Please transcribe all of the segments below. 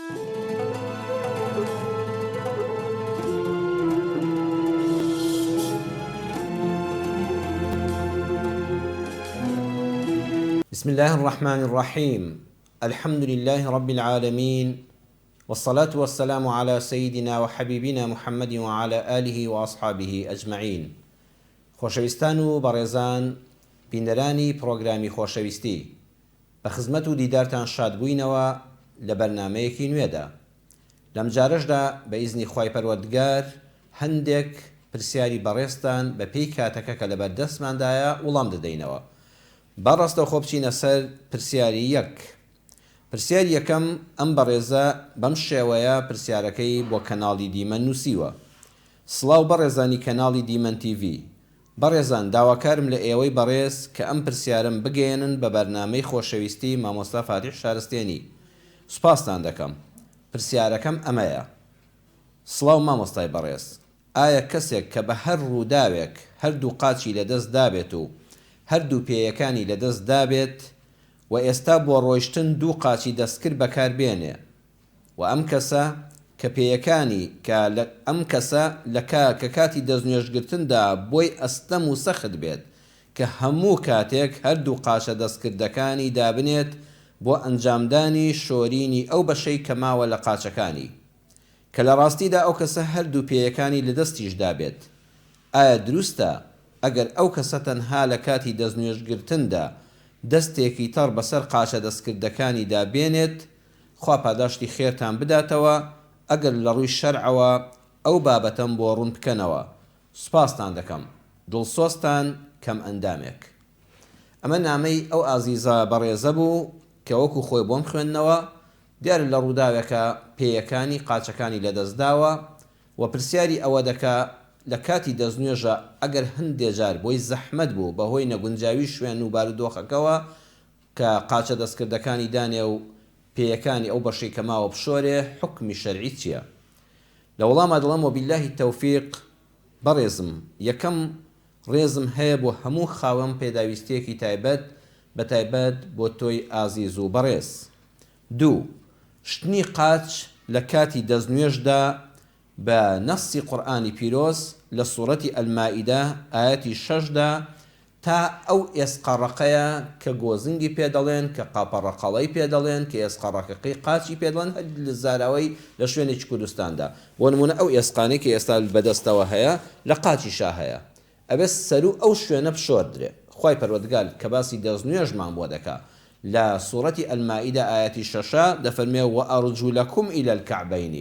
بسم اللە الرحمن الرحیم الحمد للە رب العالمین والصلاة والسلام علی سیدنا وحبیبنا محمد وعلی آله واصحابه اجمعین خۆشەویستان و بەڕێزان بینەرانی پڕۆگرامی خۆشەویستی بە خزمەت و دیدارتان شاد بووینەوە لە بەرنامەیەکی نوێدا. لەم جارەشدا بە ئیزنی خوای پەروەردگار هەندێک پرسیاری بەڕێزتان بە پێی کاتەکە کە لەبەر دەستماندایە وڵام دەدەینەوە. با ڕاستەوخۆ بچینە سەر پرسیاری یەک. پرسیاری یەکەم ئەم بەڕێزە بەم شێوەیە پرسیارەکەی بۆ کەناڵی دیمەن نووسیوە. سڵاو بەڕێزانی کەناڵی دیمەن تیڤی. بەڕێزان داواکارم لە ئێوەی بەڕێز کە ئەم پرسیارەم بگەیەنن بە بەرنامەی خۆشەویستی مامۆستا فاتیح شارستێنی. سوپاستان دەکەم. پرسیارەکەم ئەمەیە. سڵاو مامۆستای بەڕێز. ئایا کەسێک کە بە هەر ڕووداوێک هەردوو قاچی لەدەست دابێت و هەردوو پێیەکانی لەدەست دابێت و ئێستا بۆ ڕۆیشتن دوو قاچی دەستکرد بەکار بێنێ وە ئەم کەسە کە پێیەکانی کە لە ئەم کەسە لە کە کە کاتی دەستنوێژگرتندا بۆی ئەستەم و سەخت بێت کە هەموو کاتێک هەردوو قاچە دەستکردەکانی دابنێت بۆ ئەنجامدانی شۆرینی ئەو بەشەی کە ماوە لە قاچەکانی کە لە ڕاستیدا ئەو کەسە هەردوو پێیەکانی لە دەستیشدا بێت ئایا دروستە ئەگەر ئەو کەسە تەنها لە کاتی دەستنوێژگرتندا دەستێکی تەڕ بەسەر قاچە دەستکردەکانیدا بێنێت خوا پاداشتی خێرتان بداتەوە ئەگەر لە ڕووی شەرعەوە ئەو بابەتەم بۆ ڕوون بکەنەوە سوپاستان دەکەم دڵسۆزتان کەم ئەندامێک. ئەمە نامەی ئەو ئازیزە بەڕێزە بوو کە وەکو خۆی بۆم خوێندنەوە، دیارە لە ڕووداوێکا پێیەکانی قاچەکانی لەدەست داوە و پرسیاری ئەوە دەکا لە کاتی دەستنوێژا ئەگەر هەندێ جار بۆی زەحمەت بوو بەهۆی نەگونجاوی شوێن و بارودۆخەکەوە کە قاچە دەستکردەکانی دانێ و پێیەکانی ئەو بەشەی کە ماوە بشۆرێ حوکمی شەرعی چیە؟ لە وەڵاما دەڵێم وباللە التوفیق بەڕێزم یەکەم ڕێزم هەیە بۆ هەموو خاوەن پێداویستیەکی تایبەت بەتایبەت بۆ تۆی ئازیز و بەڕێز دوو شتنی قاچ لە کاتی دەستنوێژدا بە نەصی قورئانی پیرۆز لە سوڕەتی المائدە ئایەتی شەش دا تا ئەو ئێسقە ڕەقەیە کە گۆزنگی پێ دەڵێن، کە قاپە ڕەقەڵەی پێ دەڵێن، کە ئێسقە ڕەقەکەی قاچی پێ دەڵێن، هەر لە زاراوەی لە شوێنێکی کوردستاندا. بۆ نموونە ئەو ئێسقانەی کە ئێستا بە دەستەوە هەیە لە قاچیشا هەیە. ئەبێ سەروو ئەو شوێنە بشۆردرێ. خوای پەروەردگار کە باسی دەستنوێژمان بۆ دەکا لە سوڕەتی المائدە ئایەتی شەشا دەفەرموێ وارجلکم الی الکعبین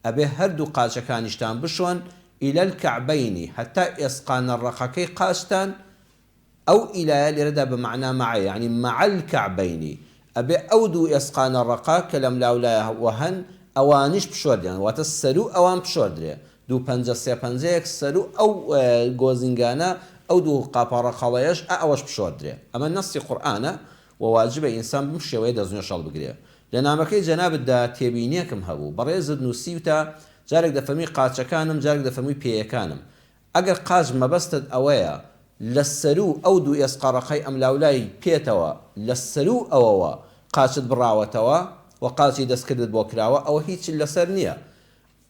ئەبێ هەردوو قاچەکانیشتان بشۆن، الی الکعبین، هەتا ئێسقانە ڕەقەکەی قاچتان، ئەو ئیلایە لێرەدا بە مەعنا مەعە یەعنی مع الکعبین، ئەبێ ئەو دوو ئێسقانە ڕەقە کە لەملاولایەوە هەن ئەوانیش بشۆردرێن، واتە سەروو ئەوان بشۆردرێ، دوو پەنجە سێ پەنجەیەک سەروو ئەو گۆزینگانە ئەو دوو قاپە ڕەقەڵەیەش ئا ئەوەش بشۆردرێ، ئەمە نەسی قورئانە و واجبە ئینسان بەم شێوەیە دەستنوێژ هەڵبگرێ. لە نامەکەی جەنابتدا تێبینیەکم هەبوو، بەڕێزت نووسیوتە جارێک دەفەرمووی قاچەکانم جارێک دەفەرمووی پێیەکانم. ئەگەر قاچ مەبەستت ئەوەیە لە سەروو ئەو دوو ئێسقە ڕەقەی ئەملاولای پێتەوە لە سەروو ئەوەوە قاچت بڕاوەتەوە و قاچی دەستکردت بۆ کراوە ئەوە هیچت لەسەر نییە.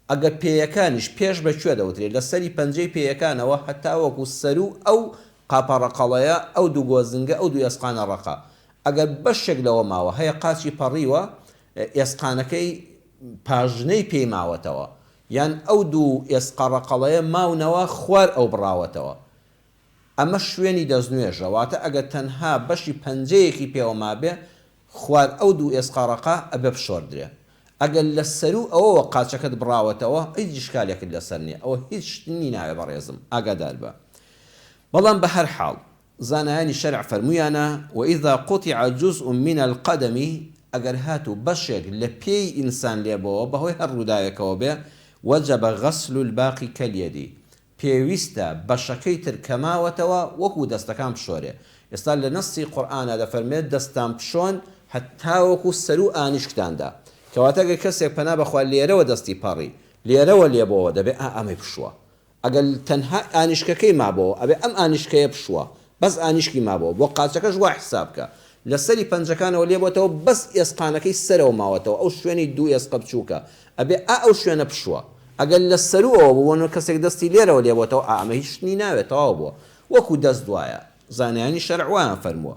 ئەگەر پێیەکانیش پێش بە کوێ دەوترێ؟ لە سەری پەنجەی پێیەکانەوە هەتاوەکو سەروو ئەو قاپە ڕەقەڵەیە، ئەو دوو گۆزنگە، ئەو دوو ئێسقانە ڕەقە. ئەگەر بەشێک لەوە ماوە، هەیە قاچی پەڕیوە، ئێسقانەکەی پاژنەی پێی ماوەتەوە، یان ئەو دوو ئێسقە ڕەقەڵەیە ماونەوە خوار ئەو بڕاوەتەوە. ئەمە شوێنی دەستنوێژە، واتە ئەگەر تەنها بەشی پەنجەیەکی پێوە مابێ، خوار ئەو دوو ئێسقە ڕەقە ئەبێ بشۆردرێ. ئەگەر لە سەروو ئەوەوە قاچەکەت بڕاوەتەوە هیچ ئیشکالێکت لەسەر نیە، ئەوە هیچ شتنی ناوێ بەڕێزم ئاگادار بە. بەڵام بە هەر حاڵ زانایانی شەرع فەرموویانە، وإذا قطع جزء من القدم، ئەگەر هاتوو بەشێک لە پێی ئینسان لێبۆوە بەهۆی هەر ڕووداوێکەوە بێ، وجب غسل الباقی کالید، پێویستە بەشەکەی تر کە ماوەتەوە وەکو دەستەکان بشۆرێ، ئێستا لە نەسی قورئانا دەفەرموێت دەستتان بشۆن هەتاوەکو سەروو ئانیشکتاندا، کەواتە گەر کەسێک پەنا بەخوا لێرەوە دەستی پەڕی لێرەوە لێبۆوە دەبێ ئا ئەمەی بشوا، ئەگەر تەنها ئانیشکەکەی مابۆوە ئەبێ ئەم ئانیشکەیە بشوا بەس ئانیشکی مابۆوە، بۆ قاچەکەش وا حساب کە. لە سەری پەنجەکانەوە لێ بۆتەوە بەس ئێسقانەکەی سەرەوە ماوەتەوە ئەو شوێنەی دوو ئێسقە بچووکە ئەبێ ئا ئەو شوێنە بشوە ئەگەر لە سەرووەوە بوو بۆ نمونە کەسێک دەستی لێرەوە لێ بۆتەوە ئا ئەمە هیچ شتنی ناوێ تەواو بووە وەکو دەست وایە زانایانی شەرع وایان فەرمووە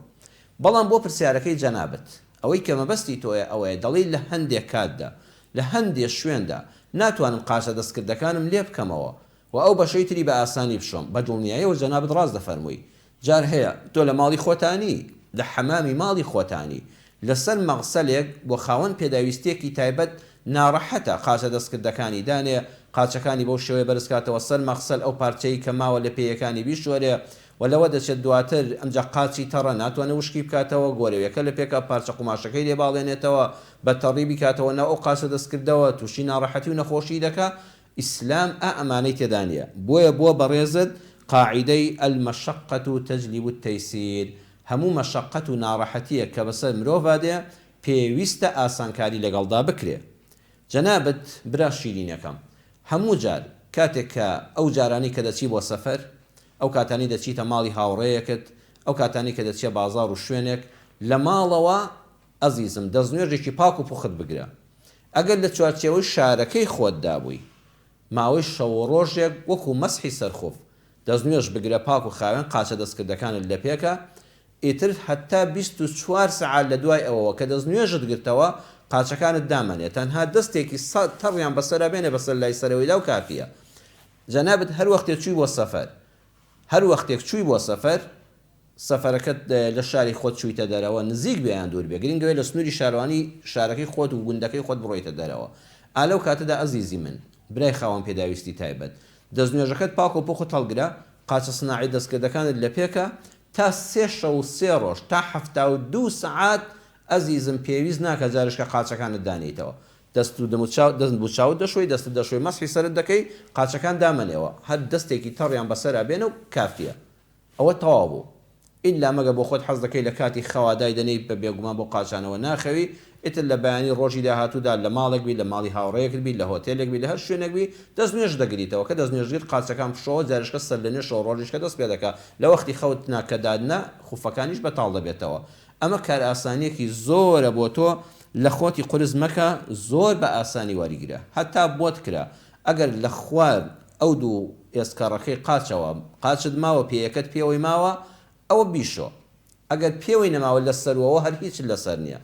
بەڵام بۆ پرسیارەکەی جەنابت ئەوەی کە مەبەستی تۆیە ئەوەیە دەڵێی لە هەندێ کاتدا لە هەندێ شوێندا ناتوانم قاچە دەستکردەکانم لێ بکەمەوە و ئەو بەشەی تری بە ئاسانی بشۆم، بە دڵنیایەوە جەنابت ڕاست دەفەرمووی. جار هەیە تۆ لە ماڵی خۆتانی، لە حەمامی ماڵی خۆتانی، لە سەر مەغسەلێک بۆ خاوەن پێداویستییەکی تایبەت ناڕەحەتە قاچە دەستکردەکانی دانێ، قاچەکانی بەو شێوەیە بەرز کاتەوە سەر مەغسەل ئەو پارچەی کە ماوە لە پێیەکانی بیشۆرێ و لەوە دەچێت دواتر ئەمجا قاچی تەڕە ناتوانێ وشکی بکاتەوە گۆرەویەکە لە پێکا پارچە قوماشەکەی لێ باڵێنێتەوە بە تەڕی بیکاتەوە ناو ئەو قاچە دەستکردەوە تووشی ناڕەحەتی و نەخۆشی دەکا ئیسلام ئا ئەمانەی تێدا نیە بۆیە بۆ بەڕێزت قاعیدەی، المشقە تجلب التیسیر، هەموو مەشەقەت و ناڕەحەتیەک کە بەسەر مرۆڤا دێ پێویستە ئاسانکاری لەگەڵدا بکرێ. جەنابت برا شیرینەکەم هەموو جار کاتێک کە ئەو جارانەی کە دەچی بۆ سەفەر ئەو کاتانەی دەچیتە ماڵی هاوڕێیەکت ئەو کاتانەی کە دەچیە بازاڕ و شوێنێک لە ماڵەوە ئەزیزم دەستنوێژێکی پاک و پوخت بگرە ئەگەر لە چوارچێوەی شارەکەی خۆتدا بووی ماوەی شەو و ڕۆژێک وەکو مەسحی سەر خوف دەستنوێژ بگرە پاک و خاوێن قاچە دەستکردەکانت لەپێکە ئیتر هەتا 24 سەعات لە دوای ئەوەوە کە دەستنوێژت گرتەوە قاچەکانت دامەنێ تەنها دەستێکی تەڕیان بەسەرا بێنە بەسەر لای سەرەوەیدا و کافیە جەنابت هەر وەختێ چووی بۆ سەفەر هەر وەختێک چووی بۆ سەفەر سەفەرەکەت لە شاری خۆت چوویتە دەرەوە نزیک بێ یان دوور بێ گرنگ ئەوەیە لە سنووری شارەوانی شارەکەی خۆت و گوندەکەی خۆت بڕۆیتە دەرەوە ئا لەو کاتەدا ئەزیزی من برای خاوەن پێداویستی تایبەت دەستنوێژەکەت پاک و پوخت هەڵگرە قاچە سناعی دەستکردەکانت لە پێکە تا سێ شەو و سێ ڕۆژ تا 72 سەعات ئەزیزم پێویست ناکا جارشکە قاچەکانت دانێیتەوە دەست و دەموچاو دەست و چاوت دەشۆی دەستت دەشۆی مەسحی سەرت دەکەی قاچەکان دامەنێوە هەر دەستێکی تەڕیان بەسەرا بێنە و کافیە ئەوە تەواو بوو ئیلا مەگەر بۆ خۆت حەز دەکەی لە کاتی خەوا دایدەنێی بە بێگومان بەو قاچانەوە ناخەوی ئیتر لە بەیانی ڕۆژی داهاتوودا لە ماڵێک بی لە ماڵی هاوڕێیەکت بی لە هۆتێلێک بی لە هەر شوێنێک بی دەست نوێژ دەگریتەوە کە دەست نوێژ گرت قاچەکان بشۆوە جارێشکە سەر لە نوێ شەو ڕۆژیشکە دەست پێ دەکا لە وەختی خەوتنا کە دادنا خوفەکانیش بەتاڵ دەبێتەوە ئەمە کارئاسانیەکی زۆرە بۆ تۆ لە خۆتی قورس مەکە زۆر بە ئاسانی وەریگرە هەتا بۆت کرا ئەگەر لە خوار ئەو دوو ئێسکەڕەکەی قاچەوە قاچت ماوە پێیەکەت پێوەی ماوە ئەوە بیشۆ ئەگەر پێوەی نەماوە لە سەروەوە هەر هیچت لەسەر نیە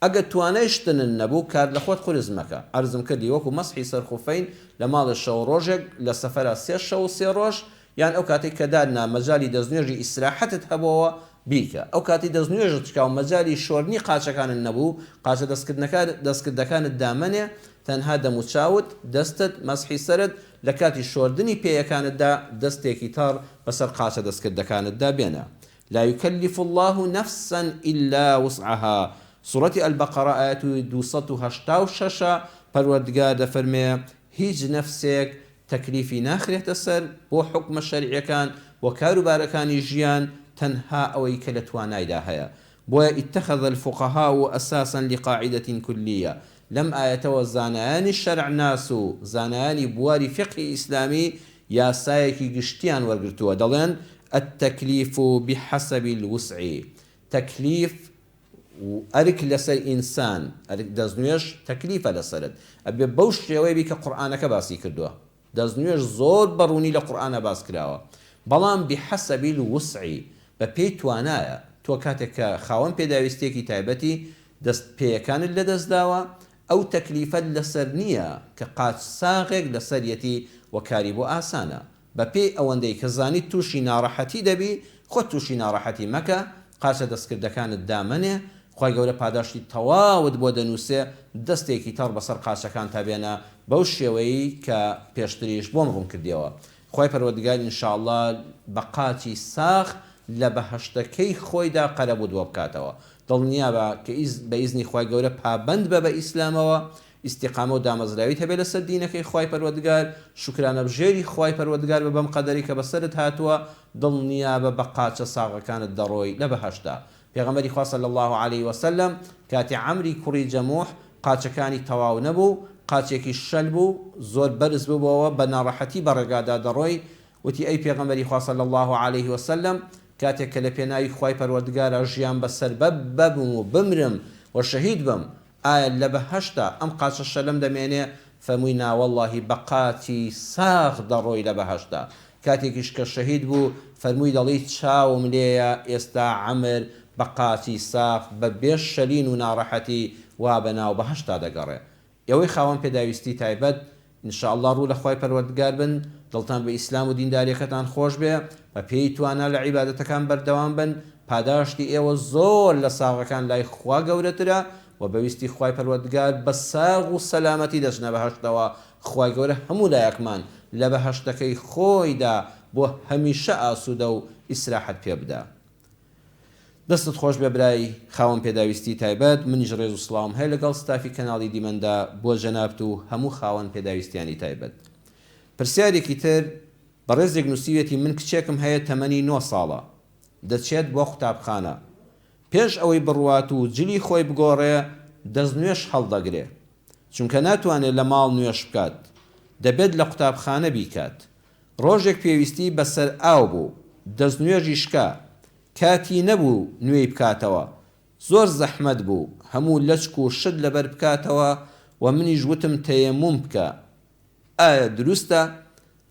ئەگەر توانای شتنت نەبوو کار لە خۆت قورس مەکە عەرزم کردی وەکو مەسحی سەر خوفەین لە ماڵێ شەو ڕۆژێک لە سەفەرا سێ شەو و سێ ڕۆژ یان ئەو کاتەی کە دادنا مەجالی دەستنوێژی ئیسراحەتت هەبۆوە بیکە ئەو کاتەی دەستنوێژت شکا و مەجالی شۆردنی قاچەکانت نەبوو قاچە دەستکردەکانت دامەنێ تەنها دەموچاوت دەستت مەسحی سەرت لە کاتی شۆردنی پێیەکانتدا دەستێکی تەڕ بەسەر قاچە دەستکردەکانتدا بێنە لا یکلف اللە نفسا الا وسعها سوڕەتی البقرە ئایەتی 286 پەروەردگار دەفەرمێ هیچ نەفسێک تەکلیفی ناخرێتە سەر بۆ حوکمە شەرعیەکان بۆ کارو بارەکانی ژیان تەنها ئەوەی کە لە توانایدا هەیە بۆیە اتخذ الفقهاء اساسا لقاعدە کلیە لەم ئایەتەوە زانایانی شەرعناس و زانایانی بواری فیقهی ئیسلامی یاسایەکی گشتیان وەرگرتووە دەڵێن التکلیف بحسب الوسع تەکلیف و ئەرک لەسەر ئینسان، ئەرک دەستنوێژ تەکلیفە لەسەرت، ئەبێ بەو شێوەیە بی کە قورئانەکە باسی کردووە، دەستنوێژ زۆر بە ڕوونی لە قورئانا باس کراوە، بەڵام بحسب الوسع بە پێی توانایە، تۆ کاتێک کە خاوەن پێداویستیەکی تایبەتی، دەست پێیەکانت لەدەست داوە، ئەو تەکلیفەت لەسەر نییە کە قاچ ساغێک لەسەریەتی و کاری بۆ ئاسانە، بەپێی ئەوەندەی کە زانیت تووشی ناڕەحەتی دەبی، خۆت تووشی ناڕەحەتی مەکە، قاچە دەستکردەکانت دامەنێ، خوای گەورە پاداشتی تەواوت بۆ دەنووسێ، دەستێکی تەڕ بەسەر قاچەکانتا بێنە، بەو شێوەیەی کە پێشتریش بۆم ڕوونکردیەوە. خوای پەروەردگار ان شاء اللە بە قاچی ساغ لە بەهەشتەکەی خۆیدا قەرەبووت بۆ بکاتەوە. دڵنیابە کە بە ئیزنی خوای گەورە پابەند بە بە ئیسلامەوە، ئیستیقامە و دامەزراویت هەبێت لەسەر دینەکەی خوای پەروەردگار، شوکرانەبژێری خوای پەروەردگار بە بەم قەدەرەی کە بەسەرت هاتووە، دڵنیابە بە قاچە ساغەکانت دەڕۆی لە بەهەشتا. پێغەمبەری خوا صلی اللە علیە وسلم کاتێ عەمری کوڕی جەموح قاچەکانی تەواو نەبوو، قاچێکی شەل بوو، زۆر بەرز ببۆوە، بە ناڕەحەتی بە ڕێگادا دەڕۆی، وتی، ئەی پێغەمبەری خوا صلی اللە علیە وسلم! کاتێک کە لە پێناوی خوای پەروەردگارا ژیان بەسەر ببەم و بمرم و شەهید بم ئایا لە بەهەشتا ئەم قاچە شەلەم دەمێنێ؟ فەرمووی ناوەڵڵاهی بە قاچی ساغ دەڕۆی لە بەهەشتا. کاتێکیش کە شەهید بوو فەرمووی دەڵێی چاوم لێیە ئێستا عەمر بە قاچی ساغ بە بێ شەلین و ناڕەحەتی وا بە ناو بەهەشتا دەگەڕێ. ئێوەی خاوەن پێداویستی تایبەت ان شاء اللە ڕوو لە خوای پەروەردگار بن، دڵتان بە ئیسلام و دینداریەکەتان خۆش بێ، بە پێی توانا لە عیبادەتەکان بەردەوام بن، پاداشتی ئێوە زۆر لە ساغەکان لای خوا گەورەترە، وە بە ویستی خوای پەروەردگار بە ساغ و سەلامەتی دەچنە بەهەشتەوە، خوای گەورە هەموو لایەکمان لە بەهەشتەکەی خۆیدا بۆ هەمیشە ئاسوودە و ئیسراحەت پێ بدا. دەستت خۆش بێ برای خاوەن پێداویستی تایبەت، منیش ڕێز و سڵاوم هەیە لەگەڵ ستافی کەناڵی دیمەندا بۆ جەنابت و هەموو خاوەن پێداویستیانی تایبەت. پرسیارێکی تر، بەڕێزێک نووسیویەتی من کچێکم هەیە تەمەنی نۆ ساڵە، دەچێت بۆ قوتابخانە، پێش ئەوەی بڕوات و جلی خۆی بگۆڕێ دەستنوێژ هەڵدەگرێ، چونکە ناتوانێ لە ماڵ نوێژ بکات، دەبێت لە قوتابخانە بیکات، ڕۆژێک پێویستی بە سەرئاو بوو، دەستنوێژی شکا، کاتی نەبوو نوێی بکاتەوە، زۆر زەحمەت بوو هەموو لەچک و شت لەبەر بکاتەوە و منیش وتم تەیەموم بکە، ئایا دروستە؟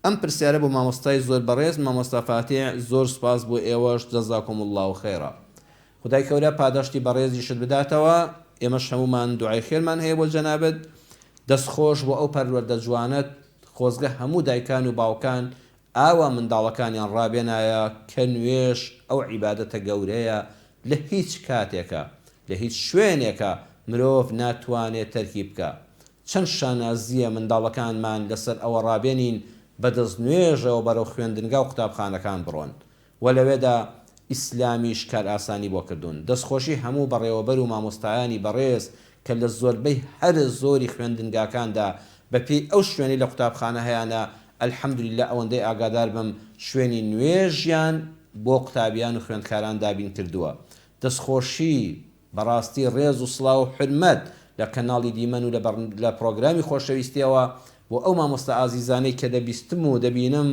ئەم پرسیارە بۆ مامۆستای زۆر بەڕێز مامۆستا فاتیح زۆر سوپاس بۆ ئێوەش جزاکم اللە خیرا خودای کەورە پاداشتی بەڕێزیشت بداتەوە ئێمەش هەموومان دوعای خێرمان هەیە بۆ جەنابت دەست خۆش بۆ ئەو پەروەردە جوانەت خۆزگە هەموو دایکان و باوکان ئاوا منداڵەکانیان ڕابێنایە کە نوێژ ئەو عیبادەتە گەورەیە لە هیچ کاتێکا لە هیچ شوێنێکا مرۆڤ ناتوانێ تەرکی بکا چەند شانازیە منداڵەکانمان لەسەر ئەوە ڕابێنین بە دەست نوێژەوە بەرەو خوێندنگا و قوتابخانەکان بڕۆن و لەوێدا ئیسلامیش کارئاسانی بۆ کردوون. دەستخۆشی هەموو بەڕێوەبەر و مامۆستایانی بەڕێز کە لە زۆربەی هەرە زۆری خوێندنگاکاندا بە پێی ئەو شوێنەی لە قوتابخانە هەیانە الحمدللە ئەوەندەی ئاگادار بم شوێنی نوێژیان بۆ قوتابیان و خوێندکاران دابین کردووە. دەستخۆشی بەڕاستی ڕێز و سڵاو و حورمەت لە کەناڵی دیمەن و لە پڕۆگرامی خۆشەویستیەوە بۆ ئەو مامۆستا ئازیزانەی کە دەبیستم و دەبینم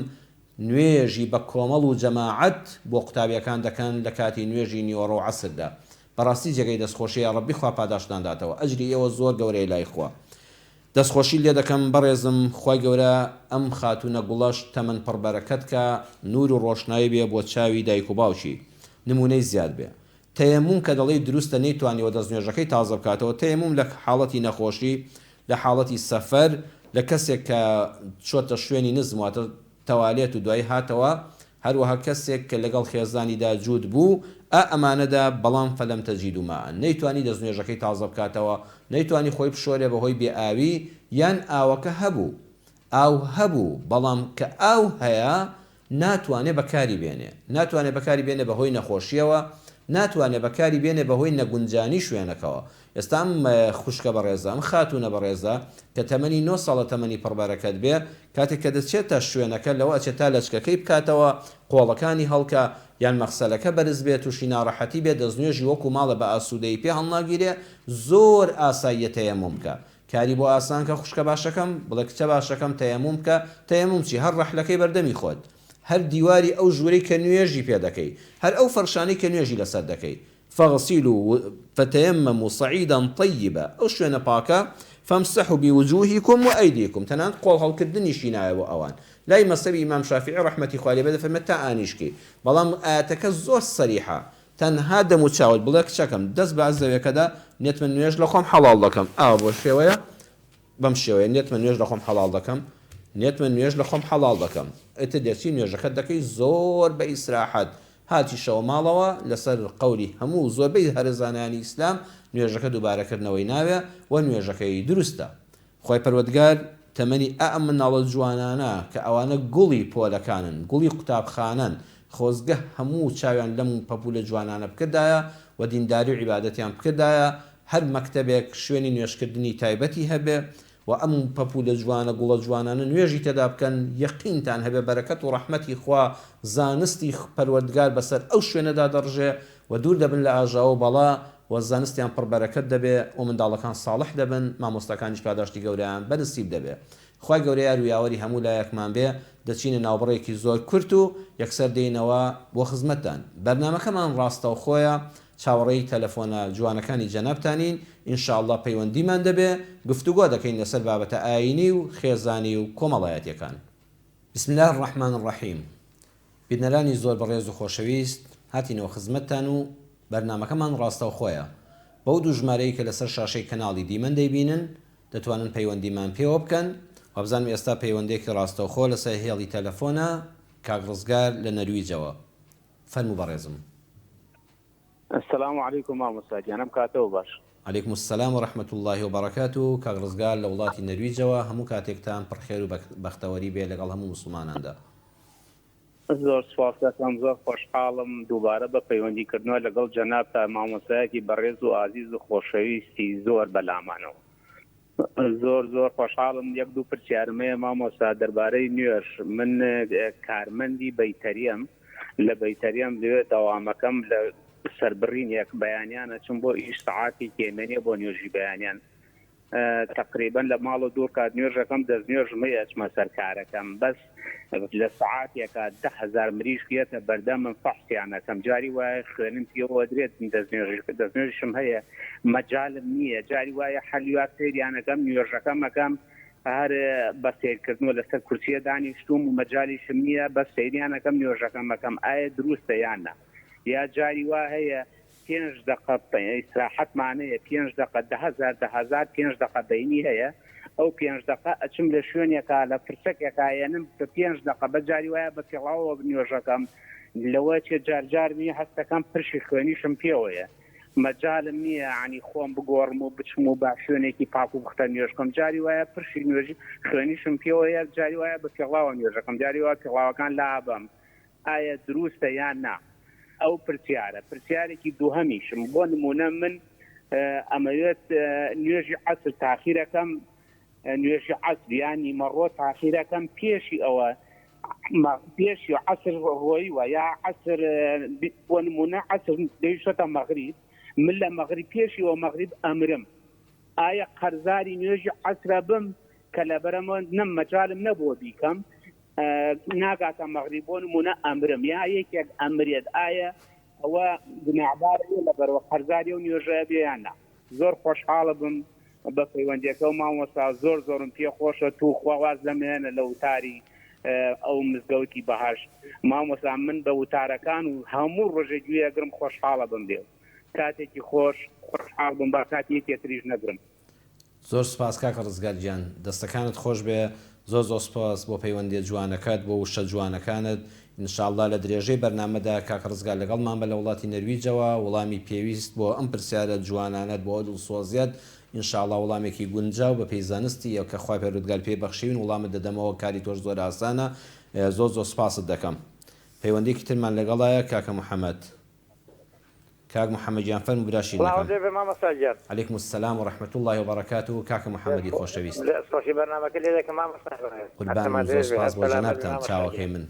نوێژی بە کۆمەڵ و جەماعەت بۆ قوتابیەکان دەکەن لە کاتی نوێژی نیوەڕۆ و عەسردا بەڕاستی جێگەی دەستخۆشیە یاڕەبی خوا پاداشتتان داتەوە ئەجری ئێوە زۆر گەورەیە لای خوا دەستخۆشی لێ دەکەم بەڕێزم خوای گەورە ئەم خاتوونە گوڵەش تەمەن پڕ بەرەکەت کا نور و ڕۆشنایی بێ بۆ چاوی دایک و باوکی نمونەی زیاد بێ تەیەموم کە دەڵێی دروستە نەیتوانیوە دەستنوێژەکەی تازە بکاتەوە، تەیەموم لە حاڵەتی نەخۆشی، لە حاڵەتی سەفەر، لە کەسێک کە چۆتە شوێنی نزم واتە تەوالێت و دوایی هاتەوە، هەروەها کەسێک کە لەگەڵ خێزانیدا جووت بوو، ئا ئەمانەدا، بەڵام فلم تجدوا ماء نەیتوانی دەستنوێژەکەی تازە بکاتەوە، نەیتوانی خۆی بشۆرێ بەهۆی بێ ئاوی، یان ئاوەکە هەبوو، ئاو هەبوو، بەڵام کە ئاو هەیە ناتوانێ بەکاری بێنێ، ناتوانێ بەکاری بێنێ بەهۆی نەخۆشییەوە، ناتوانێ بەکاری بێنێ بەهۆی نەگونجانی شوێنەکەوە. ئێستا ئەم خوشکە بەڕێزە، ئەم خاتوونە بەڕێزە کە تەمەنی نۆ ساڵە تەمەنی پڕ بەرەکەت بێ، کاتێک کە دەچێتە شوێنەکە لەوە ئەچێ تا لەچکەکەی بکاتەوە، قۆڵەکانی هەڵکا، یان مەغسەلەکە بەرز بێ، تووشی ناڕەحەتی بێ، دەستنوێژی وەکوو ماڵێ بە ئاسوودەیی پێ هەڵناگیرێ، زۆر ئاساییە تەیەموم بکا. کاری بۆ ئاسان کە خوشکە باشەکەم، بڵێ کچە باشەکەم تەیەموم بکە، تەیەموم چی؟ هەر ڕەحلەکەی بەردەمی خۆت، هەر دیواری ئەو ژوورەی کە نوێژی پێ دەکەی، هەر ئەو فەرشانەی کە نوێژی لەسەر دەکەی، فاغسلوا فتيمموا صعيدا طيبا، ئەو شوێنە پاکە، فامسحوا بوجوهکم وایدیکم، تەنانەت قۆڵ هەڵکردنیشی ناوێ بۆ ئەوان، لای مەزهەبی ئیمام شافیعی ڕەحمەتی خوای لێ بێ دەفەرمێ تا ئانیشکی، بەڵام ئایەتەکە زۆر سەریحە، تەنها دەم و چاوت بڵێ کچەکەم دەست بە زەوێکەدا نێتمە نوێژ لە خۆم حەڵاڵ دەکەم ئاوا بۆ شێوەیە بەم شێوەیە نێتمە نوێژ لە خۆم حەڵاڵ دەکەم نێتمە نوێژ لە خۆم حەڵاڵ دەکەم ئیتر دەچی نوێژەکەت دەکەی زۆر بە ئیسراحەت هاتیشەوە ماڵەوە لەسەر قەولی هەموو زۆربەی هەرە زانایانی ئیسلام نوێژەکە دووبارەکردنەوەی ناوێ و نوێژەکەی دروستە خوای پەروەردگار تەمەنی ئە ئەم منداڵە جوانانە کە ئەوانە گوڵی پۆلەکانن گوڵی قوتابخانەن خۆزگە هەموو چاویان لەم پەپولە جوانانە بکردایە و دینداری و عیبادەتیان بکردایە هەر مەکتەبێک شوێنی نوێژکردنی تایبەتی هەبێ و ئەم پەپولە جوانە گوڵە جوانانە نوێژی تێدا بکەن یەقینتان هەبێ بەرەکەت و ڕەحمەتی خوا زانستی پەروەردگار بەسەر ئەو شوێنەدا دەڕژێ و دوور دەبن لە ئاژاوە و بەڵا. و زانستیان پڕ بەرەکەت دەبێ و منداڵەکان ساڵح دەبن، مامۆستاکانیش پاداشتی گەورەیان بە نسیب دەبێ. خوای گەورە یار و یاوەری هەموو لایەکمان بێ، دەچینە ناوبڕێکی زۆر کورت و یەکسەر دێینەوە بۆ خزمەتتان. بەرنامەکەمان ڕاستەوخۆیە، چاوەڕێی تەلەفۆنە جوانەکانی جەنابتانین، ان شاء اللە پەیوەندیمان دەبێ، گفتوگۆ دەکەین لەسەر بابەتە ئایینی و خێزانی و کۆمەڵایەتیەکان. بسم اللە الرحمن الرحیم بینەرانی زۆر بەڕێز و خۆشەویست هاتینەوە خزمەتتان و بەرنامەکەمان ڕاستەوخۆیە بەو دوو ژمارەی کە لەسەر شاشەی کەناڵی دیمەن دەیبینن دەتوانن پەیوەندیمان پێوە بکەن وابزانم ئێستا پەیوەندێکی ڕاستەوخۆ لەسەر هێڵی تەلەفۆنە کاک ڕزگار لە نەرویجەوە فەرموو بەڕێزم. السلام علیکم مامۆستا گیان ئەم کاتەوە باش. علیکم السلام و رحمە اللە و بەڕەکاتو کاک ڕزگار لە وڵاتی نەرویجەوە هەموو کاتێکتان پڕ خێر و بەختەوەری بێ لەگەڵ هەموو موسڵماناندا. زۆر سوپاست دەکەم زۆر خۆشحاڵم دووبارە بە پەیوەندی کردنەوە لەگەڵ جەنابتا مامۆستایەکی بەڕێز و ئازیز و خۆشەویستی زۆر بەلامانەوە. زۆر زۆر خۆشحاڵم یەک دوو پرسیارم هەیە مامۆستا دەربارەی نوێژ من کارمەندی بەیتەریەم لە بەیتەریەم لێ دەوامەکەم لە سەربڕینێک بەیانیان ئەچم بۆ ئیش سەعاتی کێمێنیە بۆ نوێژی بەیانیان تقریبا لە ماڵ و دوور کات نوێژەکەم دەست نوێژم هەیە ئەچمە سەر کارەکەم بەس لە سەعاتێکا 10هزار مریشک یەتە بەردەمم فەحسیان ئەکەم جاری وایە خوێنم پێوە درێت دەست نوێژ دەست نوێژیشم هەیە مەجالم نییە جاری وایە حەلیوا سەیریان ئەکەم نوێژەکەم ئەکەم هەر بە سەیرکردنەوە لەسەر کورسیە دانیشتوم و مەجالیشم نییە بەس سەیریان ئەکەم نوێژەکەم ئەکەم ئایا دروستە یان نا یا جاری وا هەیە پێنج دەقە ئیسراحەتمان هەیە پێنج دەقە 10هزار 10هزار پێنج دەقە بەینی هەیە ئەو پێنج دەقە ئەچم لە شوێنێکا لە فرسەکێکا یەنم بە پێنج دەقە بە جاری وایە بە پێڵاوەوە نوێژەکەم لەوە چێ جارجار نیە هەستەکەم پرشی خوێنیشم پێوەیە مەجالم نییە یانی خۆم بگۆڕم و بچم و با شوێنێکی پاک و پوختە نوێژ بکەم جاری وایە پرشی نوێژی خوێنیشم پێوەیە جاری وایە بە پێڵاوە نوێژەکەم جاری وایە پێڵاوەکان لابەم ئایا دروستە یان نا ئەو پرسیارە پرسیارێکی دووهەمیشم بۆ نمونە من ئەمەوێت نوێژی عەسر تاخیرەکەم نوێژی عەسر یان نیمەڕۆ تاخیرەکەم پێشی ئەوە پێشی عەسر ڕۆیوە یا عەسر بۆ نمونە عەسر گەیشتە مەغریب من لە مەغریب پێشیەوە مەغریب ئەمرم ئایا قەرزاری نوێژی عەسرە بم کە لەبەرەمە نەم مەجالم نەبووە بیکەم ناگاتە مەغریب بۆ نمونە ئەمرم یا یەکێک ئەمرێت ئایا ئەوە گوناحبار لەبەرەوە قەرزاری و نوێژە بێ یان نا زۆر خۆشحاڵە بم بە پەیوەندیەکە و مامۆستا زۆر زۆرم پێ خۆشە توخوا واز لەمێنە لە وتاری ئەو مزگەوتی بەهەشت مامۆستا من بە وتارەکان و هەموو ڕۆژێ گوێ ئەگرم خۆشحاڵە بم لێو کاتێکی خۆش خۆشحاڵ بم با کاتی یەکێ تریش نەگرم. زۆر سوپاس کاکە ڕزگار گیان دەستەکانت خۆش بێ زۆر زۆر سوپاس بۆ پەیوەندیە جوانەکەت بۆ وشە جوانەکانت ان شاء اللە لە درێژەی بەرنامەدا کاک ڕزگار لەگەڵمان بە لە وڵاتی نەرویجەوە وڵامی پێویست بۆ ئەم پرسیارە جوانانەت بۆ ئەو دڵسۆزیەت ان شاء اللە وڵامێکی گونجاو بە پێی زانستی کە خوای پەروەردگار پێی بەخشیوین وڵامت دەدەمەوە کاری تۆش زۆر ئاسانە زۆر زۆر سوپاست دەکەم پەیوەندیەکی ترمان لەگەڵایە کاکە محمد. کاک محمد گیان فەرموو برا سڵاوت شیرنەکەم. لێ بێ مامۆستا گیان. علیکم السلام و رحمە اللە و بەڕەکاتوه کاکە محمدی خۆشەویست. دەست خۆشی بەرنامەکە لێ دەکەم مامۆستای بەڕێز هەر قوربانم تەمەن زۆر درێژ بێ سوپاس هەر بۆ سەلامەت بی جەنابتان مامۆستا چاوەکەی گیان. من.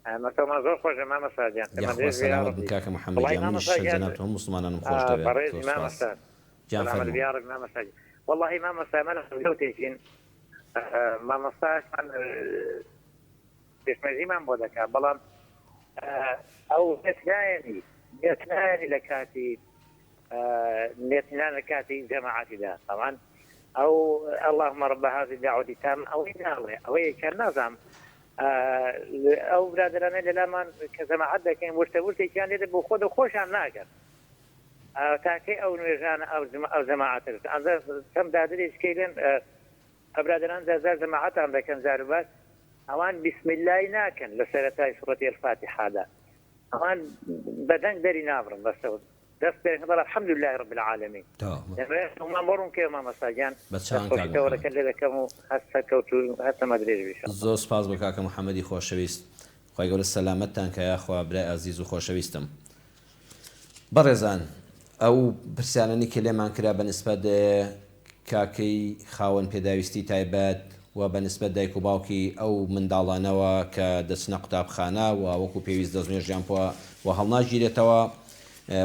ئەمەکەمان زۆر خۆش بێ مامۆستا گیان تەمەن یاخوا درێژ بێ سەلامەت بن یاڕەبی. کاکە محمد وەڵای گیان منیش مامۆستا هەر گیان جەنابتم هەموو موسڵمانانم خۆش دەوێ بەڕێزی زۆر سوپاس مامۆستا گیان سەلامەت فەرموو. بی یاڕەبی مامۆستا گیان. وەڵاهی مامۆستا ئێمە لە مزگەوتێکین مامۆستاشمان پێشمەرجیمان بۆ دەکات بەڵام ئەو نێت نایەنی نێت نایەنی لە کاتی نێت نان لە کاتی جەماعەتیدا تاوان ئەو اللهم رب هذه الدعوة التامة ئەوەی ناڵێ ئەوەی کە نازانم ئەو برادەرانەی لەلامان کە جەماعەت دەکەین ورتە ورتێکیان لێ بۆ خۆ خۆشیان ناکەن تاکەی ئەو نوێژانە ئەو جەماعەتە ئەندە چەند دادرێک کەیلێن ئەبرادەران جار جار جەماعەتان دەکەن جار و بار ئەوان بسم اللە ی ناکەن لە سەرەتای سورەتی الفاتحەدا ئەوان بەدەنگ دەری نابڕن بەسە دەست پێ دەکەن الحمد لله رب العالمین دەمەوێت بۆ ڕوون کەیەوە مامۆستا گیان بە چاوان دەست کاک خۆشی محمد. تەوەرەکەت لێ دەکەم و هەر سەرکەوتوو و هەر تەمەن درێژ بی ان شاء الله. زۆر سوپاس بۆ کاکە محمدی خۆشەویست خوای گەورە سەلامەتتان کا یاخوا برای ئازیز و خۆشەویستم. بەڕێزان ئەو پرسیارانەی کە لێمان کرا بە نسبەت کاکەی خاوەن پێداویستی تایبەت و بە نسبەت دایک و باوکی ئەو منداڵانەوە کە دەچنە قوتابخانە و وەکو پێویست دەستنوێژیان پوە و هەڵناگیرێتەوە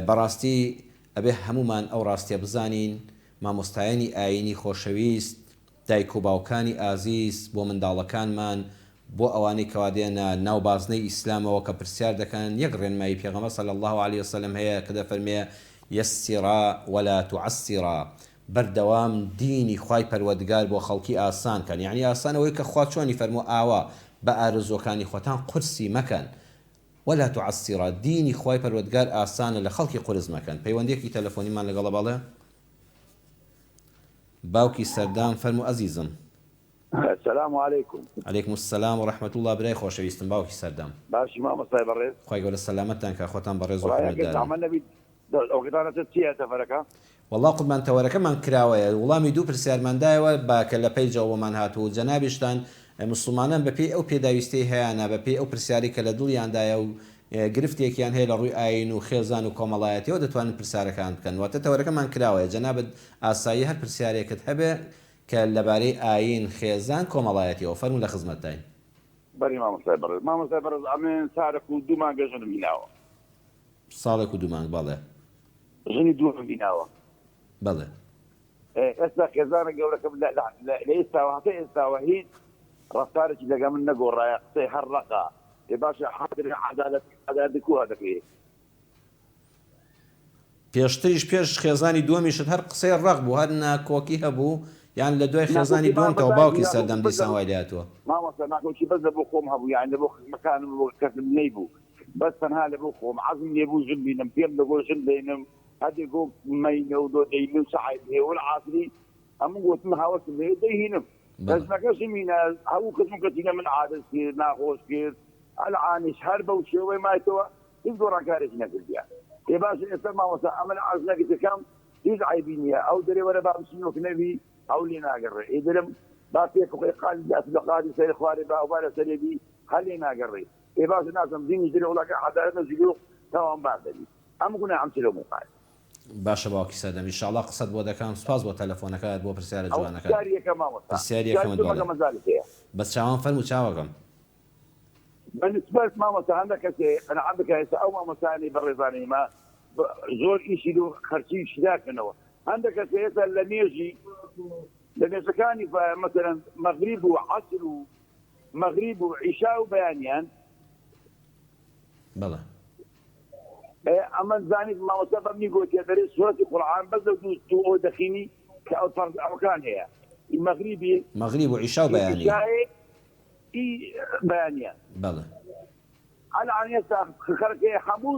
بەڕاستی. ئەبێ هەموومان ئەو ڕاستیە بزانین مامۆستایانی ئایینی خۆشەویست دایک و باوکانی ئازیز بۆ منداڵەکانمان بۆ ئەوانەی کەوا دێنە ناو بازنەی ئیسلامەوە کە پرسیار دەکەن یەک ڕێنمایی پێغەمبەر صلی اللە علیە وسلم هەیە کە دەفەرمێ یسرا ولا تعسرا بەردەوام دینی خوای پەروەردگار بۆ خەڵکی ئاسان کەن یەعنی ئاسان ئەوەی کە خوا چۆنی فەرموو ئاوا بە ئارەزووەکانی خۆتان قورسی مەکەن ولا تعسرا دینی خوای پەروەردگار ئاسانە لە خەڵکی قورس مەکەن پەیوەندیەکی تەلەفۆنیمان لەگەڵە بەڵێ باوکی سەردام فەرموو ئەزیزم. السلام علیکم. علیکم السلام و رحمە اللە برای خۆشەویستم باوکی سەردەم. باشی مامۆستای بەڕێز. خوای گەورە سەلامەتتان کا خۆتان بەڕێز و وەڵای ئەگەر حورمەتدارن. زەحمەت نەبیت ئەوکەتانە چە چیە تەفەرەکە؟ وەڵا قوربان تەوەرەکەمان کراوەیە وڵامی دوو پرسیارمان دایەوە با کە لە پەیجەوە بۆمان هات و جەنابیشتان موسڵمانان بە پێی ئەو پێداویستیەی هەیانە بە پێی ئەو پرسیارەی کە لە دڵیاندایە و گرفتێکیان هەیە لە ڕووی ئایین و خێزان و کۆمەڵایەتیەوە دەتوانن پرسارەکان بکەن واتە تەوەرەکەمان کراوەیە جەنابت ئاساییە هەر پرسیارێکت هەبێ کە لەبارەی ئایین، خێزان، کۆمەڵایەتیەوە فەرموو لە خزمەتتاین. بەری مامۆستای بەڕێز. مامۆستای بەڕێز ئەمن سارق و دوو مانگە ژنم هیناوە. ساڵێک و دوو مانگ بەڵێ. ژنی دووەمم هیناوە. بەڵێ. ئێستا خێزانە گەورەکەم لە لە ئێستاوە هەتا ئێستاوە هیچ ڕەفتارێکی لەگەڵ من نەگۆڕایە قسەی هەر ڕەقە. ئێ باشە حادرە عەدالەت عەدالەت کووە دەکرێ؟ پێشتریش پێش خێزانی دووەمیشت هەر قسەی ڕەق بوو هەر ناکۆکی هەبوو یان لە دوای خێزانی ناکۆکی دووەمتەوە مامۆستا باوکی ناکۆکی سەردەم بەس لە دیسان وای لێهاتووە؟ مامۆستا ناکۆکی بەس لە بۆ خۆم هەبوو یانی لە بۆ خزمەکانم و کەسم نەیبوو بەس تەنها لە بۆ خۆم عەزم لێ بوو ژن بینم پێم دەگۆ ژن دەینم هەدێ گۆ مەینە و لۆ دەینم چ عەیب هەیە وەلعاسری ئەمن گۆتم هەوەسم هەیە دەیهینم بەڵێ. ژنەکەشم هینا هەموو خزم و کەسی لە من عادز کرد ناخۆش کرد ئەلعانیش هەر بەو شێوەی مایتەوە هیچ گۆڕانکارێکی نەکردیە ئێ باشە ئێستا مامۆستا ئەمن عەزنەکی دەکەم هیچ عەیبی نیە ئەو دەرێ وەرە با بچین وەک نەبی ئەو لێ ناگەڕێ ئێ دەرم با پێک خۆی قالی داس لە قالی سەری خوارێ با ئەو با لەسەرێ بی هەر لێ ناگەڕێ ئێ باشە نازم دینیش دەرێ وڵا کە عەدالەت نەزیلۆ تاوانبار دەبی ئەم گوناحم چ لەو موقعە. باشە باوکی سەردەم ئیشاڵا قسەت بۆ دەکەم سوپاس بۆ تەلەفۆنەکەت بۆ پرسیارە ئەوە جوانەکەت پرسیاری یەکەم مامۆستا پرسیاری پرسیاری یەکەمت دووەم بەڵێ ئەگەر مەجالت هەیە. بەس چاوان فەرموو چاوەکەم. بە نسبەت مامۆستا هەندە کەسێ قەناعەت بکە ئێستا ئەو مامۆستایانەی بەڕێزانەی مە زۆر ئیشی لۆ خەرچی شراکەنەوە هەندە کەسێ ئێستا لە نوێژی لە نوێژەکانی مەسەلەن مەغریب و عەسر و مەغریب و عیشا و بەیانیان بەڵێ. ئەمن زانیت مامۆستا بەمنی گۆتیە دەرێ سورەتی قورعان بەس لەو دوو دوو ئەوە دەخینی کە ئەو فەرز ئەوەکان هەیە مەغریبی مەغریب و عیشا و بەیانی. عیشایێ ئی بەیانیان. بەڵێ. ئەلعان ئێستا خەڵک هەیە هەموو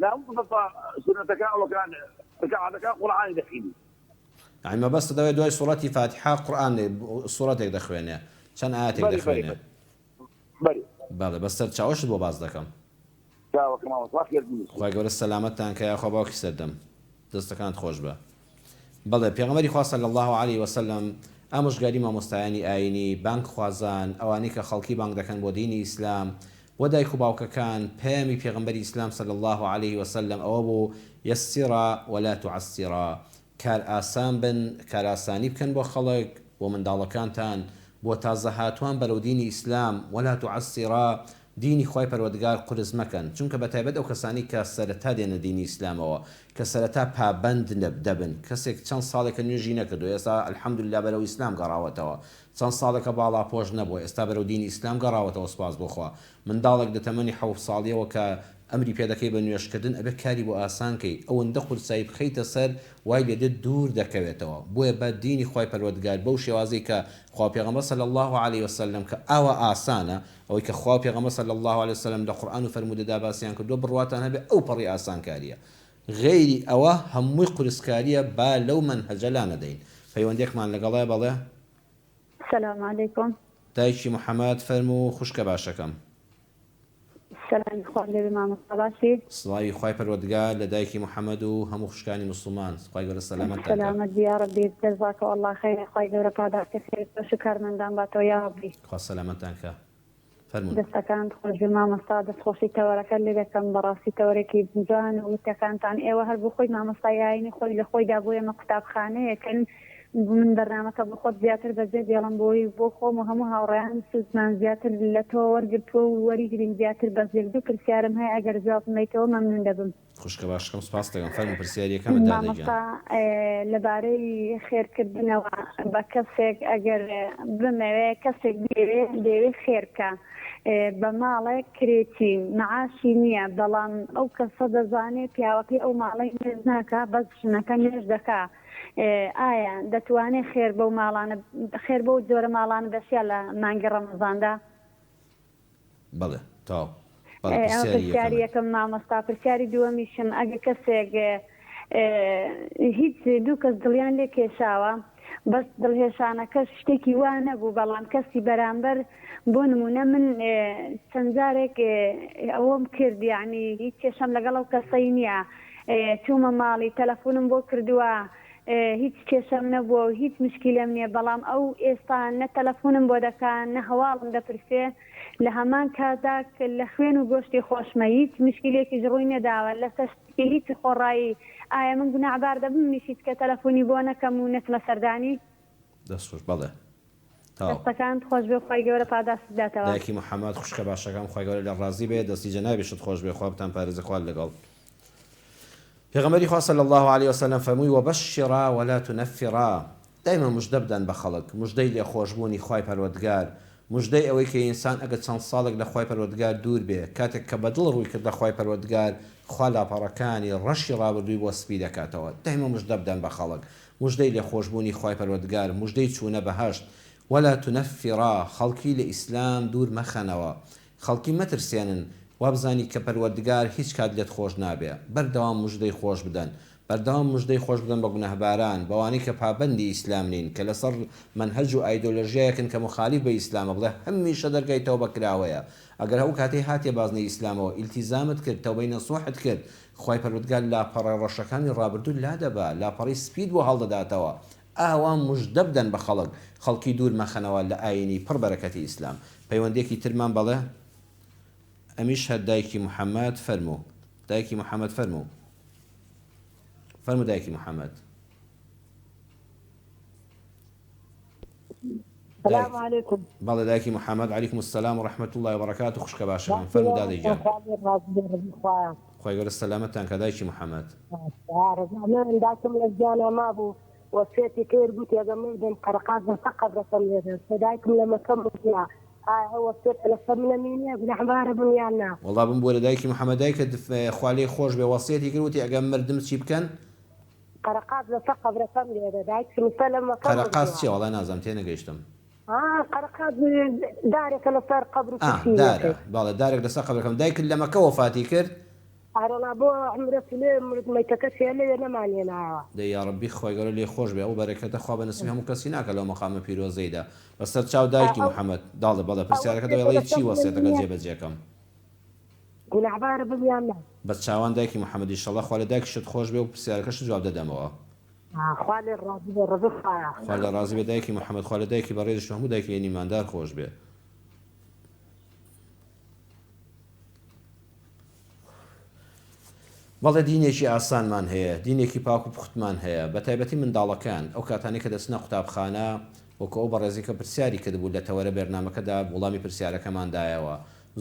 لە هەموو بە سوننەتەکان ئەوەکان رکعاتەکان قورعانی دەخینی. یەعنی مەبەستت ئەوەیە دوای سوڕەتی فاتیحە قورئان سوڕەتێک دەخوێنێ چەند ئایەتێک بەری بەری دەخوێنێ. بەری. بەڵێ بەس سەرچاوەشت بۆ باس دەکەم. چاوەکە مامۆستا خێر بنووسی. خوای گەورە سەلامەتتان کا یاخوا باوکی سەردەم دەستەکانت خۆش بێ. بەڵێ پێغەمبەری خوا صلی اللە علیە وسلم ئامۆژگاری مامۆستایانی ئاینی، بانگخوازان، ئەوانەی کە خەڵکی بانگ دەکەن بۆ دینی ئیسلام، بۆ دایک و باوکەکان، پەیامی پێغەمبەری ئیسلام صلی اللە علیە وسلم ئەوە بوو، یسرا ولا تعسرا، کار ئاسان بن، کارئاسانی بکەن بۆ خەڵک، بۆ منداڵەکانتان، بۆ تازە هاتوان بەرەو دینی ئیسلام، ولا تعسرا، دینی خوای پەروەردگار قورس مەکەن، چونکە بەتایبەت ئەو کەسانەی کە سەرەتا دێنە دینی ئیسلامەوە، کە سەرەتا پابەند دەبن، کەسێک چەند ساڵێکە نوێژی نەکردووە ئێستا الحمدللە بەرەو ئیسلام گەڕاوەتەوە، چەند ساڵێکە باڵاپۆش نەبووە ئێستا بەرەو دینی ئیسلام گەڕاوەتەوە سوپاس بۆ خوا، منداڵێک لە تەمەنی حەوت ساڵیەوە کە ئەمری پێ دەکەی بە نوێژ کردن ئەبێ کاری بۆ ئاسان کەی ئەوەندە قورسایی بخەیتە سەر وای لێ دێت دوور دەکەوێتەوە بۆیە با دینی خوای پەروەردگار بەو شێوازەی کە خوا و پێغەمبەر صلی اللە علیە وسلم کە ئاوا ئاسانە ئەوەی کە خوا و پێغەمبەر صلی اللە علیە وسلم لە قورئان و فەرموودەدا باسیان کردووە بڕواتان هەبێ ئەو پەڕی ئاسانکاریە غەیری ئەوە هەمووی قورسکاریە با لەو مەنهەجە لانەدەین پەیوەندیەکمان لەگەڵە بەڵێ. سلام علیکم. دایکی محمد فەرموو خوشکە باشەکەم. سەلامی خوات لێبێ مامۆستا باشی؟ سڵاوی خوای پەروەردگار لە دایکی محمد و هەموو خوشکانی موسڵمان خوای گەورە سەلامەتتان کا. سەلامەت بی یاڕەبی جزاک اللە خیرا خوای گەورە پاداشتی خێرت بەش و کارمەندان باتەوە یاڕەبی. خوا سەلامەتتان کا فەرموون. دەستەکانت خۆشبێ مامۆستا دەست خۆشی تەوەرەکەت لێ دەکەم بەڕاستی تەوەرێکی جوان و وتەکانتان ئێوە هەر بۆ خۆی مامۆستای ئاینی خۆی لە خۆیدا بۆ ئێمە قوتابخانەیەکن. من بەرنامەکە بۆ خۆت زیاتر بەجێ دێڵم بۆی بۆ خۆم و هەموو هاوڕێیان سوودمان زیاتر لە تۆ وەرگرتووە و وەریگرین زیاتر بەس یەک دوو پرسیارم هەیە ئەگەر جوابم بەیتەوە مەمنون دەبم. خوشکە باشەکەم سوپاست دەکەم فەرموو پرسیاری یەکەمت دادە گیان. مامۆستا لەبارەی خێرکردنەوە بە کەسێک ئەگەر بمەوێ کەسێک بیەوێ دەیەوێ خێر بکا بە ماڵێک کرێچی معاشی نییە بەڵام ئەو کەسە دەزانێ پیاوەکەی ئەو ماڵەی نوێژ ناکا بەس ژنەکە نوێژ دەکا ئایا دەتوانێ خێر بەو ماڵانە خێر بەو جۆرە ماڵانە دەشیا لە مانگی ڕەمەزاندا؟ بەڵێ تەواو بەڵێ ئەمە پرسیاری پرسیاری یەکەمت. یەکەم مامۆستا پرسیاری دووەمیشم ئەگەر کەسێک هیچ دوو کەس دڵیان لێ کێشاوە بەس دڵهێشانەکەش شتێکی وا نەبوو بەڵام کەسی بەرامبەر بۆ نمونە من چەند جارێک ئەوەم کرد یعنی هیچ کێشەم لەگەڵ ئەو کەسەی نییە چوومە ماڵی تەلەفونم بۆ کردووە هیچ کێشەم نەبووە و هیچ مشکیلەم نییە بەڵام ئەو ئێستا نە تەلەفونم بۆ دەکا نە هەواڵم دەپرسێ لە هەمان کاتدا لە خوێن و گۆشتی خۆشمە هیچ مشکیلێکیش ڕووی نەداوە لەسەر شتێکی هیچ خۆڕایی ئایا من گوناعبار دەبم منیش هیچ کە تەلەفونی بۆ نەکەم و نەچمە سەردانی؟ دەست خۆش بەڵێ تەواو. دەستەکانت خۆشبێ خوای گەورە پاداشتت بداتەوە. دایکی محمد خوشکە باشەکەم خوای گەورە لێت ڕازی بێ دەستی جەنابیشت خۆش بێ خوا بتان پارێزێ خوات لەگەڵ. پێغەمبەری خوا صلی اللە علیە وسلم فەرمووی، وبشرا ولا تنفرا، دایما مژدە بدەن بە خەڵک، مژدەی لێخۆشبوونی خوای پەروەردگار، مژدەی ئەوەی کە ئینسان ئەگەر چەند ساڵێک لە خوای پەروەردگار دوور بێ، کاتێک کە بە دڵ ڕووی کردە خوای پەروەردگار، خوا لاپەڕەکانی ڕەشی ڕابردووی بۆ سپی دەکاتەوە. دایما مژدە بدەن بە خەڵک، مژدەی لێخۆشبوونی خوای پەروەردگار، مژدەی چوونە بەهەشت، ولا تنفرا، خەڵکی لە ئیسلام دوور مەخەنەوە، خەڵکی مەترسێنن، وابزانی کە پەروەردگار هیچ کات لێت خۆش نابێ، بەردەوام مژدەی خۆش بدەن، بەردەوام مژدەی خۆش بدەن بە گوناهباران، بەوانەی کە پابەندی ئیسلام نین، کە لەسەر مەنهەج و ئایدۆلۆژیایەکن کە موخالیف بە ئیسلامە، بڵێ هەمیشە دەرگای تەوبە کراوەیە، ئەگەر ئەو کاتەی هاتیە بازنەی ئیسلامەوە ئیلتیزامت کرد، تەوبەی نەسوحت کرد، خوای پەروەردگار لاپەڕە ڕەشەکانی ڕابردووت لادەبا، لاپەڕەی سپیت بۆ هەڵدەداتەوە، ئاوا مژدە بدەن بە خەڵک، خەڵکی دوور مەخەنەوە لە ئاینی پڕ بەرەکەتی ئیسلام. پەیوەندیەکی ترمان بەڵێ ئەمیش هەر دایکی محمد فەرموو دایکی محمد فەرموو فەرموو دایکی محمد. سلام علیکم. بەڵێ دایکی محمد علیکم السلام و رحمة اللە و بەرەکاتو خوشکە باشەکەم فەرموو دادەی گیان. خوای گەورە سەلامەتتان کا دایکی محمد. من دایکم لە ژیانا مابوو وەسیەتی کرد گوتی ئەگەر مردم قەرەقاز لەسەر قەبرەکەم لێدەن کە دایکم لە مەکە مردووە ئایا ئەو وەسیەتە لەسەر منە مینیە گوناحبارە بم یان نا؟ وەڵا بمبورە دایکی محمد دایکت خوا لێی خۆش بێ وەسیەتی کرد وتی ئەگەر مردم چی بکەن؟ قەرەقاز لەسەر قەبرەکەم لێدە دایکم ئیستا لە مەکە قەرەقاز مردووە. چیە وەڵا نازانم تێنەگەیشتم. ها قەرەقاز دارێکە لەسەر قەبر و ئا کورسی دارە لێکەی. بەڵێ دارێک لەسەر قەبرەکەم دایکت لە مەکە وەفاتی کرد؟ ئەرەڵا بۆ عومرە چلێ مرد مەیتەکەشی هەر لەوێ نەمانهێنایەوە. دەی یاڕەبی خوای گەورە لێی خۆش بێ ئەو بەرەکەتە خوا بە نسیبی هەموو کەسی ناکا لەو مەقامە پیرۆزەیدا بەسەر چاو دایکی ئەو محمد داڵێ بەڵێ ئەو پرسیارەکەت وەسیەتە ئەڵێی لەسەر چی منە وەسیەتەکە مینیە؟ جێ بەجێ کەم. گوناحبارە بم یان نا؟ بە چاوان دایکی محمد ئیشەڵا خوا لە دایکیشت خۆش بێ و پرسیارەکەشت جواب دەدەمەوە. خوا لێت ڕازی بێ ڕەزی خوایە. خوا لێ ڕازی بێ دایکی محمد خوا لە دایکی بەڕێزیشت و هەموو دایکی ئیماندار خۆش بێ. بەڵێ دینێکی ئاسانمان هەیە، دینێکی پاک و پوختمان هەیە، بە تایبەتی منداڵەکان، ئەو کاتانەی کە دەچنە قوتابخانە، وەکو ئەو بەڕێزەی کە پرسیاری کردبوو لە تەوەرە بەرنامەکەدا وڵامی پرسیارەکەمان دایەوە،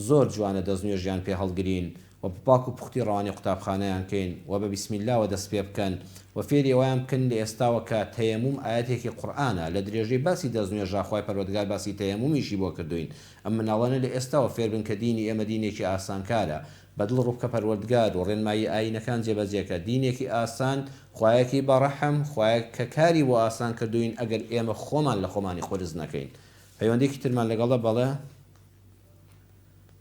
زۆر جوانە دەستنوێژیان پێ هەڵگرین و بە پاک و پوختی ڕەوانەی قوتابخانەیان کەین و بە بسم اللە وە دەست پێ بکەن و فێری ئەوەیان بکەن لە ئێستاوە کە تەیەموم ئایەتێکی قورئانە لە درێژەی باسی دەستنوێژا خوای پەروەردگار باسی تەیەمومیشی بۆ کردوین ئەم مناڵانە لە ئێستاوە فێربن کە دینی ئێمە دینێکی ئاسانکارە بە دڵ ڕووبکە پەروەردگار و ڕێنمایی ئایینەکان جێبەجێکە دینێکی ئاسان خوایەکی بەڕەحم خوایەک کە کاری بۆ ئاسان کردوین ئەگەر ئێمە خۆمان لە خۆمانی قورس نەکەین پەیوەندیەکی ترمان لەگەڵە بەڵێ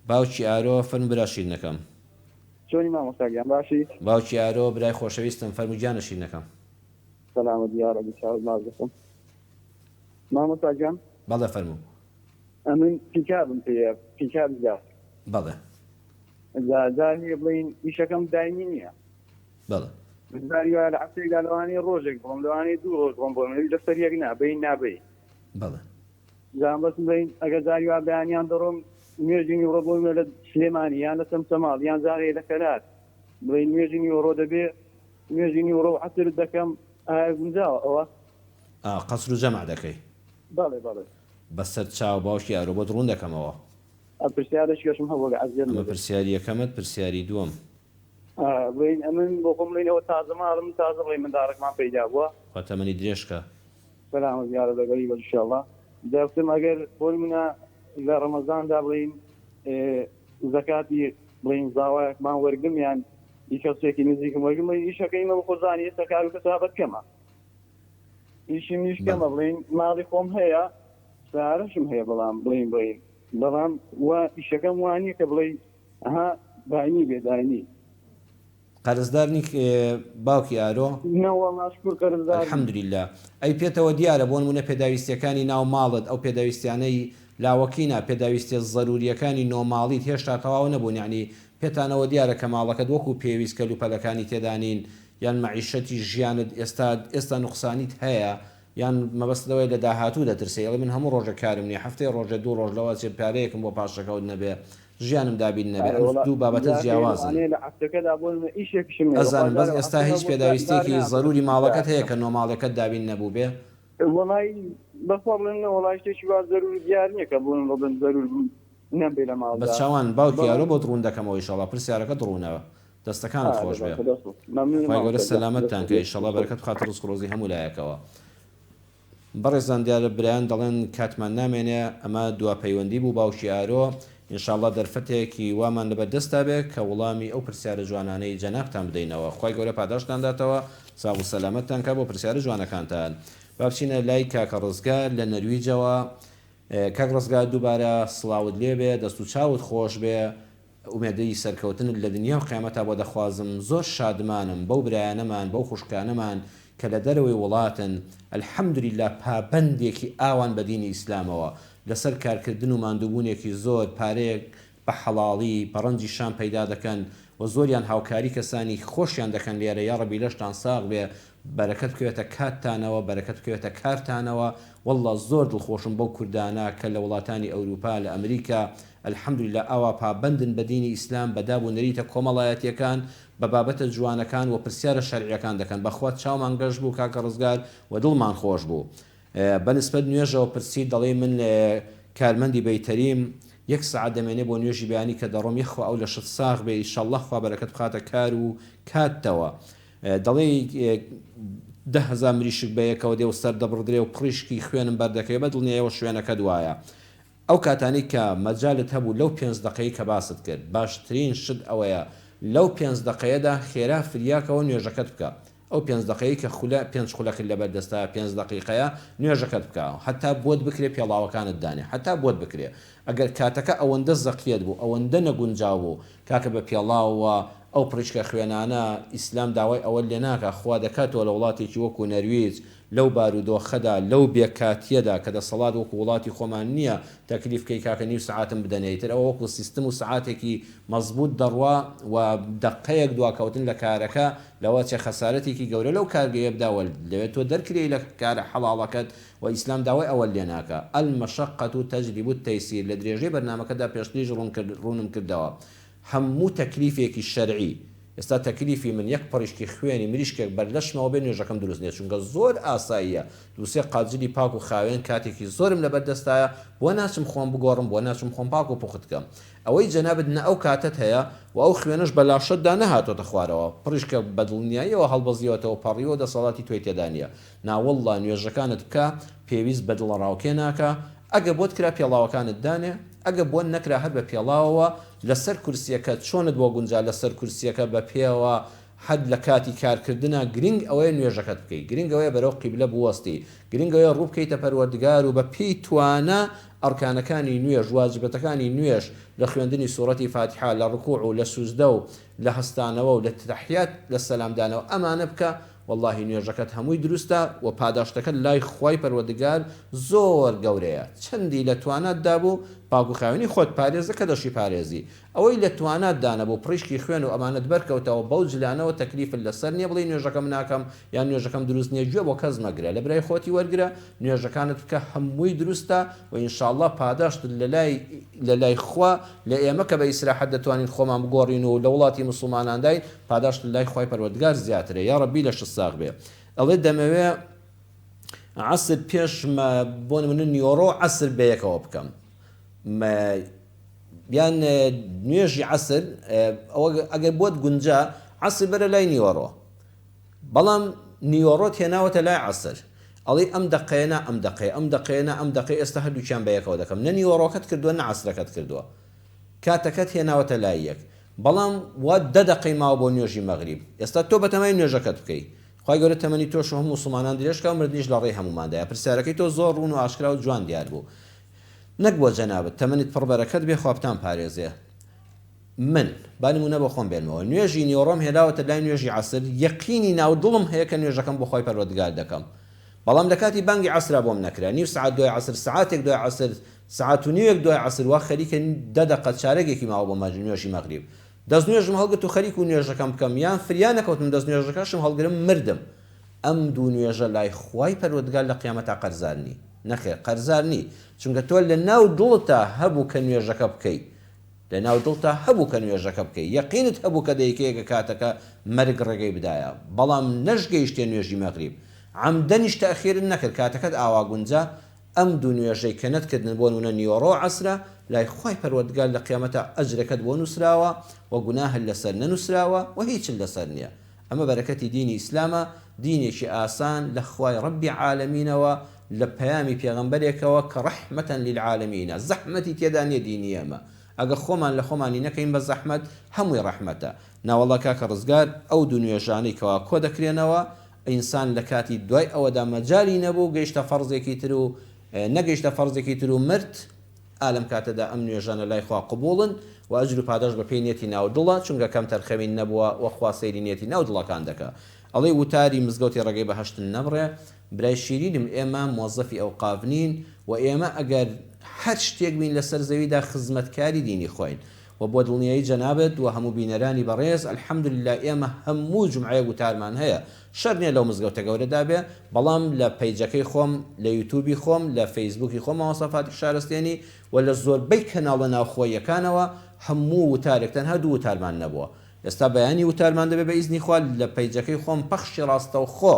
باوکی ئارۆ فەرموو برا شیرنەکەم. چۆنی مامۆستا گیان باشی؟ باوکی ئارۆ برای خۆشەویستم فەرموو گیانە شیرنەکەم. سەلامەت یاڕەبی چاوت ماچ دەکەم مامۆستا گیان. بەڵێ فەرموو. ئەمن پیکابم پێیە پیکابی گاز. بەڵێ. جا جار هەیە بڵێین ئیشەکەم دایمی نییە. بەڵێ. جاری وایە لە هەفتەیەکدا لەوانەیە ڕۆژێک بڕۆم لەوانەیە دوو ڕۆژ بڕۆم بۆ لەسەر یەک نا بەین نابەین. بەڵێ. جا بەس بڵێین ئەگەر جاری وا بەیانیان دەڕۆم نوێژی نیوەڕۆ بۆ نموونە لە سلێمانی یان لە چەمچەماڵ یان جارێ لە کەلار بڵێین نوێژی نیوەڕۆ دەبێ نوێژی نیوەڕۆ و عەسرت دەکەم ئایا گونجاوە ئەوە؟ ئا قەسر و جەمع دەکەی. بەڵێ بەڵێ. بەسەر چاو باوکی ئارۆ بۆت ڕوون دەکەمەوە. ئە پرسیارێکیشم هەبوو ئەگەر عەزیەت ئەمە نەبێ. پرسیاری یەکەمت پرسیاری دووەم. ئا بڵێین ئەمن بۆ خۆم بڵێین ئەوە تازە ماڵم تازە بڵێین منداڵەکمان پەیدا بووە. خوا تەمەنی درێژ کا. سەلامەت یارب لەگەڵی بن انشاللە. جا وتم ئەگەر بۆ نمونە لە ڕەمەزاندا بڵێین زەکاتی بڵێین زاوایەکمان وەرگرم یان ئی کەسێکی نزیکم وەرگرم بڵێین ئیشەکە ئیمە بۆ خۆزانی ئێستا کار و کەسابەت کەمە ئیشی منیش کەمە بڵێین ماڵی خۆم هەیە سارەشم هەیە بەڵام بڵێین بڵێین بەڵام وا ئیشەکەم وانە کە بڵێ ئەها دایمی بێ دایمی قەرزدار نی باوکی ئارۆ؟ نەوەڵا شکور قەرزدار نیم. الحمدللە ئەی پێتەوە دیارە بۆ نمونە پێداویستیەکانی ناو ماڵت ئەو پێداویستیانەی لاوەکی نا پێداویستیە زەروریەکانی نۆماڵیت هێشتا تەواو نەبوون یەعنی پێتانەوە دیارە کە ماڵەکەت وەکو پێویست کەلوپەلەکانی تێدا نین یان مەعیشەتی ژیانت ئێستا ئێستا نوقسانیت هەیە یان مەبەستت ئەوەیە لە داهاتوو دەترسێی ئەڵێ من هەموو ڕۆژێک کارم نیە هەفتەی ڕۆژێ دوو ڕۆژ لەوە ئەچێ پارەیەکم بۆ پاشەکەوت نەبێ ژیانم دابین نەبێ ئەرێ ئەم وەڵا دوو بابەتە براکەی جیاوازن. لەوانەیە لە هەفتەکەدا بۆ نمونە ئیشێکیشم هەیە بەخوا ئەزانم بەس جارێ ئێستا هەفتەکە هیچ بۆ بار پێداویستیەکی نابڕم زەروری ماڵەکەت هەیە کارەکەم. کە نۆماڵەکەت دابین نەبووبێ؟ وەڵای بەخوا بڵێم نەوەڵا شتێکی وا زەرور دیار نیە کە بۆ نمونە بڵێم زەرور بم نەمبێ لە بە ماڵدا چاوان باوکی بەڵام یارۆ بۆت ڕوون دەکەمەوە ئیشەڵا پرسیارەکەت ڕوونە دەستەکانت ئارێ خۆش بێ باشە دەست خۆش مەمنونم خوای گەورە مامۆستا گیان دەست سەلامەتتان خۆش کە دەست ئیشەڵا خۆش. بەرەکەت بخاتە ڕزق ڕۆزی هەموو لایەکەوە. بەڕێزان دیارە برایان دەڵێن کاتمان نامێنێ ئەمە دوا پەیوەندی بوو باوکی ئارۆ ان شاء اللە دەرفەتێکی وامان لەبەر دەستا بێ کە وڵامی ئەو پرسیارە جوانانەی جەنابتان بدەینەوە خوای گەورە پاداشتان داتەوە ساغ و سەلامەتتان کا بۆ پرسیارە جوانەکانتان با بچینە لای کاکە ڕزگار لە نەرویجەوە کاک ڕزگار دووبارە سڵاوت لێبێ دەست و چاوت خۆش بێ ئومێدی سەرکەوتنت لە دنیا و قیامەتا بۆ دەخوازم زۆر شادمانم بەو برایانەمان بەو خوشکانەمان کە لە دەرەوەی وڵاتن الحمدللە پابەندێکی ئاوان بە دینی ئیسلامەوە لەسەر کارکردن و ماندووبوونێکی زۆر پارەیەک بە حەڵاڵی بە ڕەنجی شان پەیدا دەکەن و زۆریان هاوکاری کەسانی خۆشیان دەکەن لێرە یاڕەبی لەشتان ساغ بێ بەرەکەت بکەوێتە کاتتانەوە بەرەکەت بکەوێتە کارتانەوە واللە زۆر دڵخۆشم بەو کوردانە کە لە وڵاتانی ئەوروپا لە ئەمریکا الحمدللە ئاوا پابەندن بە دینی ئیسلام بە داب و نەریتە کۆمەڵایەتیەکان بە بابەتە جوانەکان وە پرسیارە شەرعیەکان دەکەن بەخوا چاومان گەش بوو کاکە ڕزگار وە دڵمان خۆش بوو بە نسبەت نوێژەوە پرسیت دەڵێی من کارمەندی بەیتەریم یەک سەعات دەمێنێ بۆ نوێژی بەیانی کە دەڕۆم یەخوا ئەو لەشت ساغ بێ ئیشەڵڵە خوا بەرەکەت بخاتە کار و کاتتەوە دەڵێی 10,000 مریشک بەیەکەوە دێ و سەر دەبڕدرێ و پڕیشکی خوێنم بەردەکەوێ بە دڵنیایەوە شوێنەکەت وایە ئەو کاتانەی کە مەجالت هەبوو لەو پێنج دەقەی کە باست کرد باشترین شت ئەوەیە لەو پێنج دەقەیەدا خێرا فریاکەوە نوێژەکەت بکە ئەو پێنج دەقەیەی کە خولە پێنج خولەکت لەبەر دەستە پێنج دەقیقەیە نوێژەکەت بکە هەتا بۆت بکرێ پێڵاوەکانت دانێ هەتا بۆت بکرێ ئەگەر کاتەکە ئەوەندە زەقیەت بوو ئەوەندە نەگونجاو بوو کاکە بە پێڵاووە ئەو پڕیشکە خوێنانە ئیسلام داوای ئەوەت لێ ناکا خوا دەکا تۆ لە وڵاتێکی وەکو نەرویج لەو بارودۆخەدا لەو بێ کاتیەدا کە دەسەڵات وەکو وڵاتی خۆمان نیە تەکلیف کەی کاکە نیو سەعاتم بدەنێ ئیتر ئەوە وەکو سیستم و سەعاتێکی مەزبوت دەڕوا و دەقەیەک دواکەوتن لە کارەکە لەوەچێ خەسارەتێکی گەورە لەو کارگەیە بدا و لەوێ تۆ دەرکرێی لە کارە حەڵاڵەکەت و ئیسلام داوای ئەوەت لێ ناکا المشقە تجلب التیسیر لە درێژەی بەرنامەکەدا پێشتریش ڕوونم کردەوە هەموو تەکلیفێکی شەرعی، ئێستا تەکلیفی من یەک پڕیشکی خوێنی مریشکێک بەر لەشمەوە بێ نوێژەکەم دروست نیە چونکە زۆر ئاساییە دوو سێ قات جلی پاک و خاوێن کاتێکی زۆرم لەبەر دەستایە بۆ ناچم خۆم بگۆڕم بۆ ناچم خۆم پاک و پوخت کەم ئەوەی جەنابت نە ئەو کاتەت هەیە و ئەو خوێنەش بە لاشەتدا نەهاتۆتە خوارەوە پڕیشکە بە دڵنیاییەوە هەڵبەزیوەتەوە پەڕیوە دەسەڵاتی تۆی تێدا نیە ناوەڵڵا نوێژەکانت بکە پێویست بە دڵەڕاوکێ ناکا ئەگە بۆت کرا پێڵاوەکانت دانێ ئەگە بۆت نەکرا هەر بە پێڵاوەوە لەسەر کورسیەکە چۆنت بۆ گونجا لەسەر کورسیەکە بە پێوە هەر لە کاتی کارکردنا گرنگ ئەوەیە نوێژەکەت بکەی گرنگ ئەوەیە بەرەو قیبلە بوەستی گرنگ ئەوەیە ڕوو بکەیتە پەروەردگار و بە پێی توانا ئەرکانەکانی نوێژ واجبەتەکانی نوێژ لە خوێندنی سوڕەتی فاتیحە لە ڕکوع و لە سوجدە و لە هەستانەوە و لە تەحیات لە سەلامدانەوە ئەمانە بکە وەڵاهی نوێژەکەت هەمووی دروستە وە پاداشتەکەت لای خوای پەروەردگار زۆر گەورەیە چەندی لە تواناتدا بوو پاک و خاوێنی خۆت پارێزە کە دەشی پارێزی ئەوەی لە تواناتدا نەبوو پڕیشکی خوێن و ئەمانەت بەرکەوتەوە بەو جلانەوە تەکلیفت لەسەر نیە بڵێی نوێژەکەم ناکەم یان نوێژەکەم دروست نیە گوێ بۆ کەس مەگرە لە برای خۆتی وەرگرە نوێژەکانت بکە هەمووی دروستە وە ان شاء اللە پاداشتت لەلای لەلای خوا لە ئێمە کە بە ئیسراحەت دەتوانین خۆمان بگۆڕین و لە وڵاتی موسڵمانانداین پاداشتت لای خوای پەروەردگار زیاترە یاڕەبی لەشت ساغ بێ ئەڵێ دەمەوێ. عەسر پێش بۆ نمونە نیۆڕۆ عەسر بەیەکەوە بکەم یان نوێژی عەسر ئەوە ئەگەر بۆت گونجا عەسر بەرە لای نیوەڕۆ بەڵام نیوەڕۆت هێناوەتە لای عەسر ئەڵێی ئەم دەقەیە نا ئەم دەقەیە ئەم دەقەیە نا ئەم دەقەیە ئێستا هەردووکیان بەیەکەوە دەکەم نە نیوەڕۆکەت کردووە نە عەسرەکەت کردووە کاتەکەت هێناوەتە لای یەک بەڵام وا دە دەقەی ماوە بۆ نوێژی مەغریب ئێستا تۆ بەتەمای نوێژەکەت بکەی خوای گەورە تەمەنی تۆش و هەموو موسڵمانان درێژ کا و مردنیش لە ڕێی هەمووماندایە پرسیارەکەی تۆ زۆر ڕوون و ئاشکرا و جوان دیار بوو نەک بۆ جەنابت تەمەنت پڕ بەرەکەت بێ خوا بتان پارێزێ من با نمونە بۆ خۆم بێنمەوە نوێژی نیوەڕۆم هێناوەتە لای نوێژی عەسر یەقینی ناو دڵم هەیە کە نوێژەکەم بۆ خوای پەروەردگار دەکەم بەڵام لە کاتی بانگی عەسرا بۆم نەکرا نیو سەعات دوای عەسر سەعاتێک دوای عەسر سەعات و نیوێک دوای عەسر وا خەریکە دە دەقە چارەگێکی ماوە بۆ نوێژی مەغریب دەست نوێژم هەڵگرت و خەریک و نوێژەکەم بکەم یان فریا نەکەوتم دەست نوێژەکەشم هەڵگرم مردم ئەم دوو نوێژە لای خوای پەروەردگار لە قیامەتا قەرزار نی نەخێر قەرزار نی چونکە تۆ لە ناو دڵتا هەبوو کە نوێژەکە بکەی لە ناو دڵتا هەبوو کە نوێژەکە بکەی یەقینت هەبوو کە دەیکەی گە کاتەکە مەرگ ڕێگەی بدایە بەڵام نەشگەیشتیە نوێژی مەغریب عەمدەنیش تەئخیرت نەکرد کاتەکەت ئاوا گونجا ئەم دوو نوێژەی کە نەتکردن بۆ نمونە نیوەڕۆ و عەسرە لای خوای پەروەردگار لە قیامەتا ئەجرەکەت بۆ نوسراوە و گوناهت لەسەر نەنوسراوە و هیچت لەسەر نیە ئەمە بەرەکەتی دینی ئیسلامە دینێکی ئاسان لە خوای ڕەبی عالەمینەوە لە پەیامی پێغەمبەرێکەوە کە ڕەحمەتەن لیلعالەمینە زەحمەتی تێدا نیە دینی ئێمە ئەگە خۆمان لە خۆمانی نەکەین بە زەحمەت هەمووی ڕەحمەتە ناوەڵا کاکە ڕزگار ئەو دوو نوێژانەی کەوا کۆدەکرێنەوە ئینسان لە کاتی دوای ئەوەدا مەجالی نەبوو گەیشتە فەرزێکی تر و نەگەیشتە فەرزێکی تر و مرد ئا لەم کاتەدا ئەم نوێژانە لای خوا قبوڵن و ئەجر و پاداشت بە پێی نیەتی ناو دڵە چونکە کەم تەرخەمین نەبووە و خوا سەیری نیەتی ناو دڵەکان دەکا ئەڵێی وتاری مزگەوتی ڕێگەی بەهەشتن نەبڕێ برای شیرینم ئێمە مۆزەفی ئەوقاف نین و ئێمە ئەگەر هەر شتێک بین لەسەر زەویدا خزمەتکاری دینی خۆین وە بۆ دڵنیایی جەنابت وە هەموو بینەرانی بەڕێز الحمدللە ئێمە هەموو جومعەیەک وتارمان هەیە شەرت نیە لەو مزگەوتە گەورەدا بێ بەڵام لە پەیجەکەی خۆم لە یوتوبی خۆم لە فەیسبوکی خۆم مامۆستا فاتیح شارستێنی وە لە زۆربەی کەناڵە ناوخۆییەکانەوە هەموو وتارێک تەنها دوو وتارمان نەبووە ئێستا بەیانی وتارمان دەبێ بە ئیزنی خوا لە پەیجەکەی خۆم پەخشی ڕاستەوخۆ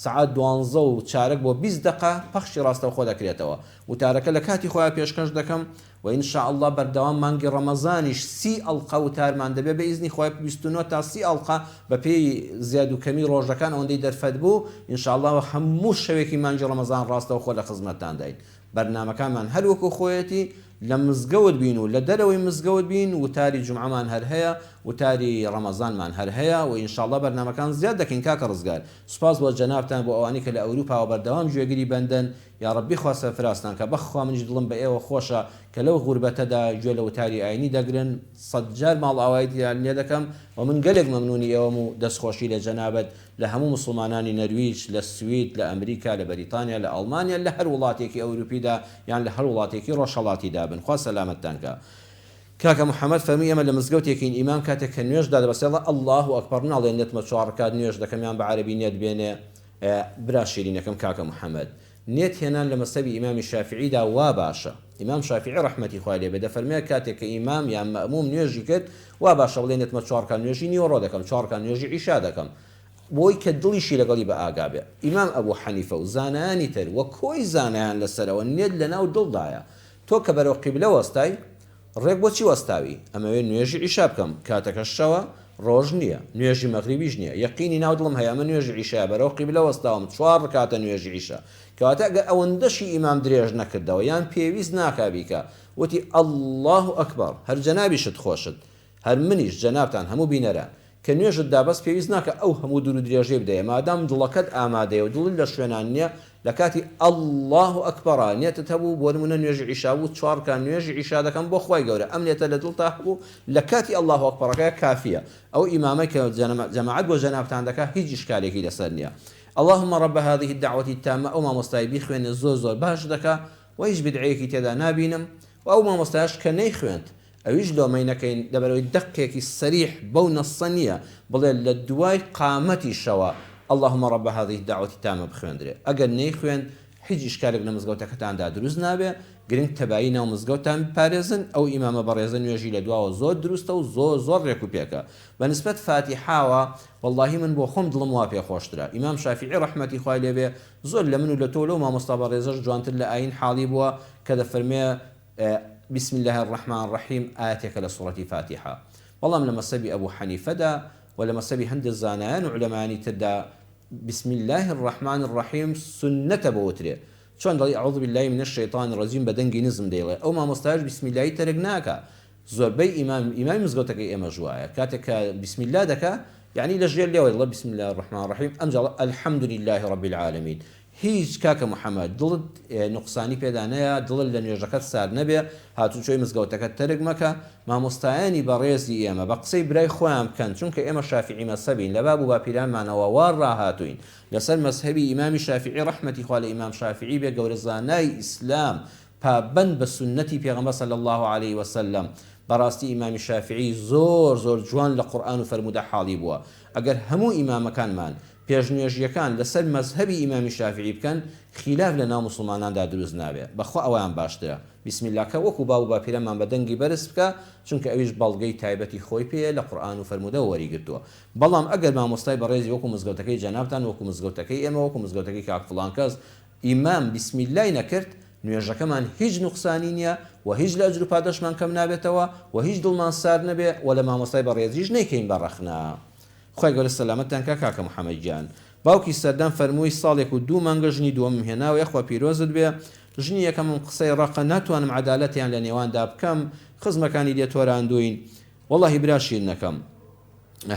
سەعات دوانزە و چارەک بۆ 20 دەقە پەخشی ڕاستەوخۆ دەکرێتەوە وتارەکە لە کاتی خۆیا پێشکەش دەکەم وە ان شاء اللە بەردەوام مانگی ڕەمەزانیش 30 ئەڵقە وتارمان دەبێت بە ئیزنی خوای 29 تا 30 ئەڵقە بە پێی زیاد و کەمی ڕۆژەکان ئەوەندەی دەرفەت بوو ان شاء اللە هەموو شەوێکی مانگی ڕەمەزان ڕاستەوخۆ لە خزمەتتانداین بەرنامەکانمان هەر وەکو خۆیەتی لە مزگەوت بین و لە دەرەوەی مزگەوت بین وتاری جومعەمان هەر هەیە وتاری ڕەمەزانمان هەر هەیە و ان شاء اللە بەرنامەکان زیاد دەکەین کاکە ڕزگار سوپاس بۆ جەنابتان بۆ ئەوانەی کە لە ئەوروپاوە بەردەوام گوێگری بەندەن یاڕەبی خوا سەرفرازتان کا بەخوا منیش دڵم بە ئێوە خۆشە کە لەو غوربەتەدا گوێ لە وتاری ئاینی دەگرن سەدجار ماڵئاواییتان لێ دەکەم و من گەلێک مەمنونی ئێوەم و دەستخۆشی لە جەنابت لە هەموو موسڵمانانی نەرویج لە سوید لە ئەمریکا لە بەریتانیا لە ئەڵمانیا لە هەر وڵاتێکی ئەوروپیدا یان لە هەر وڵاتێکی ڕۆژهەڵاتیدا بن خوا سەلامەتتان کا کاکە محمد فەرمووی ئێمە لە مزگەوتێکین ئیمام کاتێک کە نوێژ دادەبەستێ ئەڵێ اللە اکبر ناڵێ نێتمە چوار ڕکات نوێژ دەکەم یان بە عەرەبی نێت بێنێ برا شیرینەکەم کاکە محمد نێت هێنان لە مەزهەبی ئیمامی شافعیدا وا باشە ئیمام شافعی ڕەحمەتی خوای لێ بێ دەفەرموێ کاتێک کە ئیمام یان مەئموم نوێژی کرد وا باشە بڵێ نێتمە چوار ڕکات نوێژی نیوەڕۆ دەکەم چوار ڕکات نوێژی عیشا دەکەم بۆی کە دڵیشی لەگەڵی بە ئاگا بێ ئیمام ئەبو حەنیفە و زانایانی تر و کۆی زانایان لەسەرەوە نێت لەناو دڵدایە تۆ کە بەرەو قیبلە وەستای ڕێک بۆ چی وەستاوی؟ ئەمەوێ نوێژی عیشا بکەم، کاتەکەش شەوە، ڕۆژ نییە، نوێژی مەغریبیش نییە، یەقینی ناو دڵم هەیە ئەمە نوێژی عیشایە، بەرەو قیبلە وەستاوم، چوار ڕکاتە نوێژی عیشا، کەواتە ئەگەر ئەوەندەشی ئیمام درێژ نەکردەوە یان پێویست ناکا بیکا، وتی اللە اکبر، هەر جەنابیشت خۆشت، هەر منیش، جەنابتان، هەموو بینەران. کە نوێژت دا بەس پێویست ناکا ئەو هەموو دوور و درێژەی بدەیە مادام دڵەکەت ئامادەیە و دڵت لە شوێنان نیە لە کاتی اللە اکبر نێتت هەبوو بۆ نمونە نوێژی عیشا بوو چوار ڕکات نوێژی عیشا دەکەم بۆ خوای گەورە ئەم نێتە لە دڵتا هەبوو لە کاتی اللە اکبرەکە کافیە ئەو ئیمامەی کە جەماعەت بۆ جەنابتان دەکا هیچ ئیشکالێکی لەسەر نیە اللهم رب هذه الدعوة التامە ئەو مامۆستای بیخوێنێ زۆر زۆر باش دەکا وە هیچ بیدعەیەکی تێدا نابینم وە ئەو مامۆستایەش کە نەیخوێند ئەویش لۆمەی نەکەین لەبەرئەوەی دەقێکی سەریح بەو نەصە نیە بڵێ لە دوای قامەتیشەوە اللهم رب هذه الدعوة التامە بخوێندرێ ئەگەر نەیخوێند. هیچ ئیشکالێک لە مزگەوتەکەتاندا دروست نابێ، گرنگ تەبایی ناو مزگەوتتان بپارێزن، ئەو ئیمامە بەڕێزە نوێژی لە دواوە زۆر دروستە و زۆر زۆر ڕێک و پێکە. بە نسبەت فاتیحاوە وەڵڵاهی من بۆ خۆم دڵم وا پێ خۆشترە. ئیمام شافیعی ڕەحمەتی خوای لێ بێ زۆر لە من و لە تۆ و لەو مامۆستا بەڕێزەش جوانتر لە ئایین حاڵی بووە کە دەفەرموێ بسم اللە الرحمن الرحیم ئایەتێکە لە سوڕەتی فاتیحە. بەڵام لە مەزهەبی ئەبو حەنیفەدا و لە مەزهەبی هەندێ زانایان و عولەمایانی تردا بسم اللە الرحمن الرحیم سوننەتە بوترێ چۆن دەڵێی اعوذ باللە من الشیطان الرجیم بە دەنگی نزم دەیڵێ ئەو مامۆستایەش بسم اللە ی تەرک ناکا زۆربەی ئیمام ئیمامی مزگەوتەکەی ئێمەش وایە کاتێک کە بسم اللە دەکا یعنی لە ژێر لێوە دەڵێ بسم اللە الرحمن الرحیم ئەمجا دەڵێ الحمد للە رب العالمین هیچ کاکە محمد دڵت نوقسانی پێدا نەیا دڵت لە نوێژەکەت سارد نەبێ هاتوچۆی مزگەوتەکەت تەرک مەکە مامۆستایانی بەڕێزی ئێمە بە قسەی برای خۆیان بکەن چونکە ئێمە شافیعی مەزهەبین لە باب و باپیرانمانەوە وا ڕاهاتووین لەسەر مەزهەبی ئیمامی شافیعی ڕەحمەتی خوا لە ئیمام شافیعی بێ گەورە زانای ئیسلام پابەند بە سوننەتی پێغەمبەر صلی اللە علیە وسلم بەڕاستی ئیمامی شافیعی زۆر زۆر جوان لە قورئان و فەرموودە حاڵی بووە ئەگەر هەموو ئیمامەکانمان پێشنوێژییەکان لەسەر مەزهەبی ئیمامی شافیعی بکەن خیلاف لە ناو موسڵماناندا دروست نابێ بەخوا ئەوەیان باشترە بسم اللە کە وەکو باو و باپیرانمان بە دەنگی بەرز بکە چونکە ئەویش بەڵگەی تایبەتی خۆی پێیە لە قورئان و فەرموودەوە وەریگرتووە بەڵام ئەگەر مامۆستای بەڕێزی وەکو مزگەوتەکەی جەنابتان وەکو مزگەوتەکەی ئێمە وەکو مزگەوتەکەی کاک فڵان کەس ئیمام بسم اللە ی نەکرد نوێژەکەمان هیچ نوقسانی نیە و هیچ لە ئەجر و پاداشتمان کەم نابێتەوە و هیچ دڵمان سارد نەبێ و لە مامۆستای بەڕێزیش نەیکەین بە ڕەخنە. خوای گەورە سەلامەتتان کا کاکە محمد گیان. باوکی سەردان فەرمووی ساڵێک و دوو مانگە ژنی دووەمم هێناوە یاخوا پیرۆزت بێ ژنی یەکەمم قسەی ڕەقە ناتوانم عەدالەتیان لە نێواندا بکەم خزمەکانی لێ تۆراندووین وەڵاهی برا شیرنەکەم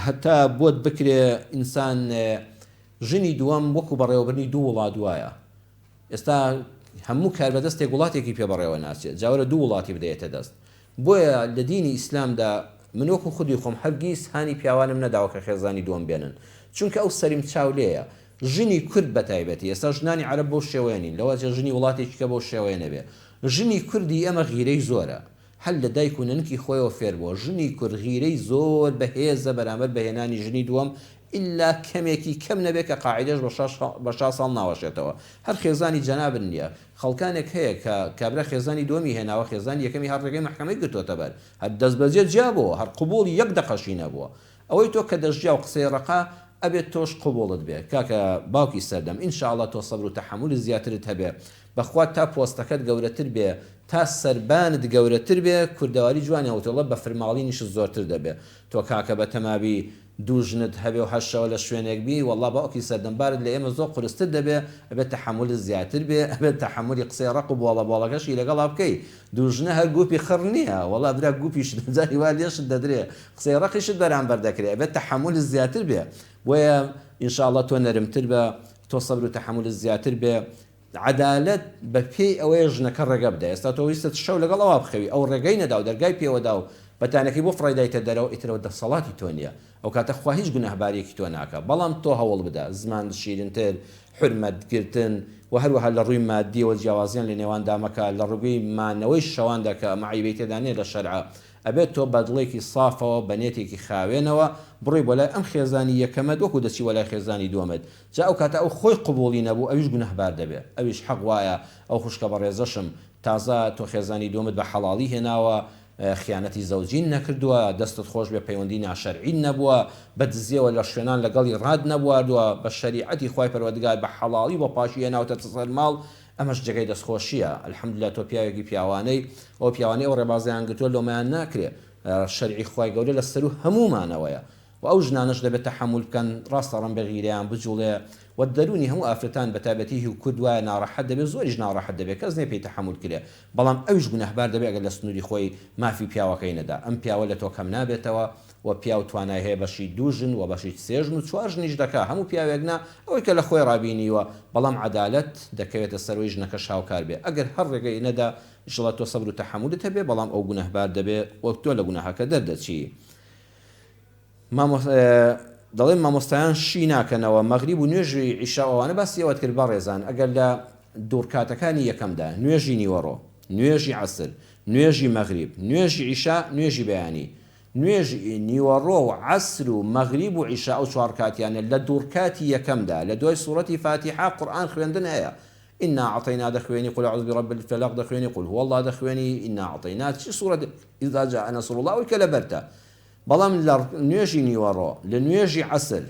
هەتا بۆت بکرێ ئینسان ژنی دووەم وەکو بەڕێوەبردنی دوو وڵات وایە ئێستا هەموو کاربەدەستێک وڵاتێکی پێ بەڕێوە ناچێت جا وەرە دوو وڵاتی بدەیەتە دەست بۆیە لە دینی ئیسلامدا من وەکو خودی خۆم هەرگیز هانی پیاوانم نەداوە کە خێزانی دووەم بێنن چونکە ئەو سەریم چاو لێیە ژنی کورد بەتایبەتی ئێستا ژنانی عەرەب بەو شێوەیە نین لەوەچێ ژنی وڵاتێکی کە بەو شێوەیە نەبێ ژنی کوردی ئێمە غیرەی زۆرە هەر لە دایک و نەنکی خۆیەوە فێر بووە، ژنی کورد غیرەی زۆر بەهێزە بەرامبەر بە هێنانی ژنی دووەم ئیلا کەمێکی کەم نەبێ کە قاعیدەش بە شا ساڵ ناوەشێتەوە. هەر خێزانی جەنابت نییە، خەڵکانێک هەیە کە کابرا خێزانی دووەمی هێناوە خێزانی یەکەمی هەر ڕێگەی مەحکەمەی گرتۆتە بەر، هەر دەستبەجێ جیا بۆوە، هەر قبوڵی یەک دەقەشی نەبووە. ئەوەی تۆ کە دەشجیا و قسەی ڕەقە ئەبێت تۆش قبوڵت بێ کاکە باوکی سەردەم ان شاء اللە تۆ سەبر و تەحەمولی زیاترت هەبێ بەخوا تا پۆستەکەت گەورەتر بێ تا سەربانت گەورەتر بێ کوردەواری جوانیان وتوە بەفر ماڵینیشت زۆرتر دەبێ تۆ کاکە بەتەمابی دوو ژنت هەبێ و هەر شەوە لە شوێنێک بی وەڵا باوکی سەردەم بارت لە ئێمە زۆر قورستر دەبێ ئەبێ تەحەمولت زیاتر بێ ئەبێ تەحەمولی قسەی ڕەق و بۆڵە بۆڵەکەشی لەگەڵا بکەی دوو ژنە هەر گوپی خڕ نیە وەڵا برا گوپیشت جاری وا لێشت دەدرێ قسەی ڕەقیشت بەرامبەر دەکرێ ئەبێت تەحەمولت زیاتر بێ بۆیە ان شاء اللە تۆ نەرمتر بە تۆ سەبر و تەحەمولت زیاتر بێ عەدالەت بە پێی ئەوەیە ژنەکە ڕێگە بدە ئێستا تۆ ویستت شەو لەگەڵ ئەوا بخەوی ئەو ڕێگەی نەدا و دەرگای پێوەدا و بەتانەکەی بۆ فڕێ دایتە دەرەوە ئیتر ئەوە دەسەڵاتی تۆ نیە ئەو کاتە خوا هیچ گوناهباریەکی تۆ ناکا بەڵام تۆ هەوڵ بدە زمانت شیرنتر حورمەت گرتن و هەروەها لە ڕووی مادیەوە جیاوازیان لە نێواندا مەکە لە ڕووی مانەوەی شەواندا کە ئەمە عەیبەی تێدا نیە لە شەرعا ئەبێت تۆ بە دڵێکی سافەوە بە نێتێکی خاوێنەوە بڕۆی بۆ لای ئەم خێزانی یەکەمت وەکو دەچی بۆ لای خێزانی دووەمت جا ئەو کاتە ئەو خۆی قبوڵی نەبوو ئەویش گوناهبار دەبێ ئەویش حەق وایە ئەو خوشکە بەڕێزەشم تازە تۆ خێزانی دووەمت بە حەڵاڵی هێناوە خیانەتی زەوجین نەکردووە دەستت خۆش بێ پەیوەندی ناشەرعیت نەبووە بە دزیەوە لە شوێنان لەگەڵی ڕات نەبواردووە بە شەریعەتی خوای پەروەردگار بە حەڵاڵی بۆ پاکی هێناوتەتە سەر ماڵ ئەمەش جێگای دەستخۆشیە الحمدللە تۆ پیاوێکی پیاوانەی ئەو پیاوانەی ئەو ڕێبازەیان گرتووە لۆمەیان ناکرێ شەرعی خوای گەورە لە سەروو هەموومانەوەیە وە ئەو ژنانەش دەبێت تەحەمول بکەن ڕاستە ڕەنبێ غیرەیان بجوڵێ وە دەروونی هەموو ئافرەتان بەتایبەتی هی کورد وایە ناڕەحەت دەبێ زۆریش ناڕەحەت دەبێ کەس نیە پێی تەحەمول کرێ بەڵام ئەویش گوناهبار دەبێ ئەگەر لە سنووری خۆی مافی پیاوەکەی نەدا ئەم پیاوە لە تۆ کەم نابێتەوە وە پیاو توانای هەیە بەشی دوو ژن وە بەشی سێ ژن و چوار ژنیش دەکا هەموو پیاوێک نا ئەوەی کە لە خۆی ڕابینیوە بەڵام عەدالەت دەکەوێتە سەروەی ژنەکەش هاوکار بێ ئەگەر هەر ڕێگەی نەدا ئیشەڵا تۆ سەبر و تەحەمولت هەبێ بەڵام ئەو گوناهبار دەبێ وەک تۆ لە گوناهەکە دەردەچی. دەڵێن مامۆستایان شی ناکەنەوە مەغریب و نوێژی عیشا و ئەوانە باسی ئەوەت کرد بەڕێزان ئەگەر لە دووڕکاتەکانی یەکەمدا نوێژی نیوەڕۆ نوێژی عەسر نوێژی مەغریب نوێژی عیشا نوێژی بەیانی نوێژی نیوەڕۆ و عەسر و مەغریب و عیشا ئەو چوار ڕکاتیانە لە دووڕکاتی یەکەمدا لە دوای سوڕەتی فاتیحە قورئان خوێندن هەیە. انا اعطینا دەخوێنی قل اعوذ برب الفلق دەخوێنی قل هو اللە دەخوێنی انا اعطینا چ سورەتێک اذا جاء نصر اللە ئەوەی کە لەبەرتە بەڵام لە نوێژی نیوەڕۆ لە نوێژی عەسر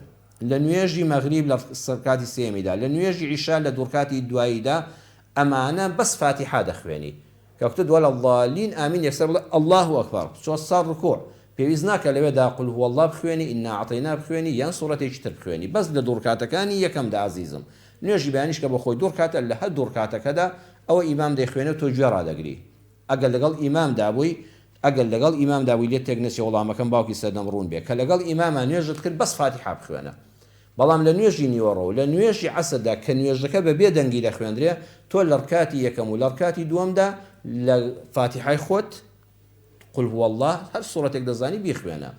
لە نوێژی مەغریب لە ڕکاتی سێیەمیدا لە نوێژی عیشا لە دووڕکاتی دواییدا ئەمانە بەس فاتیحا دەخوێنی کە کوتت ولا الضالین آمین یەکسەر بڵێ اللە اکبر بچۆ سەر ڕکوع پێویست ناکا لەوێدا قل هو اللە بخوێنی انا اعطینا بخوێنی یان سوڕەتێکی تر بخوێنی بەس لە دووڕکاتەکانی یەکەمدا ئازیزم نوێژی بەیانیش کە بۆ خۆی دووڕکاتە لە هەر دووڕکاتەکەدا ئەوە ئیمام دەیخوێنێ و تۆ گوێ ڕادەگری ئەگەر لەگەڵ ئیمامدا بووی ئەگەر لەگەڵ ئیمامدا بووی لێت تێک نەچێ وەڵامەکەم باوکی سەردەم ڕوون بێ کە لەگەڵ ئیماما نوێژت کرد بەس فاتیحا بخوێنە بەڵام لە نوێژی نیوەڕۆ و لە نوێژی عەسردا کە نوێژەکە بە بێ دەنگی دەخوێندرێ تۆ لە ڕکاتی یەکەم و لە ڕکاتی دووەمدا لە فاتیحای خۆت قل هو اللە هەر سوڕەتێک دەزانی بیخوێنە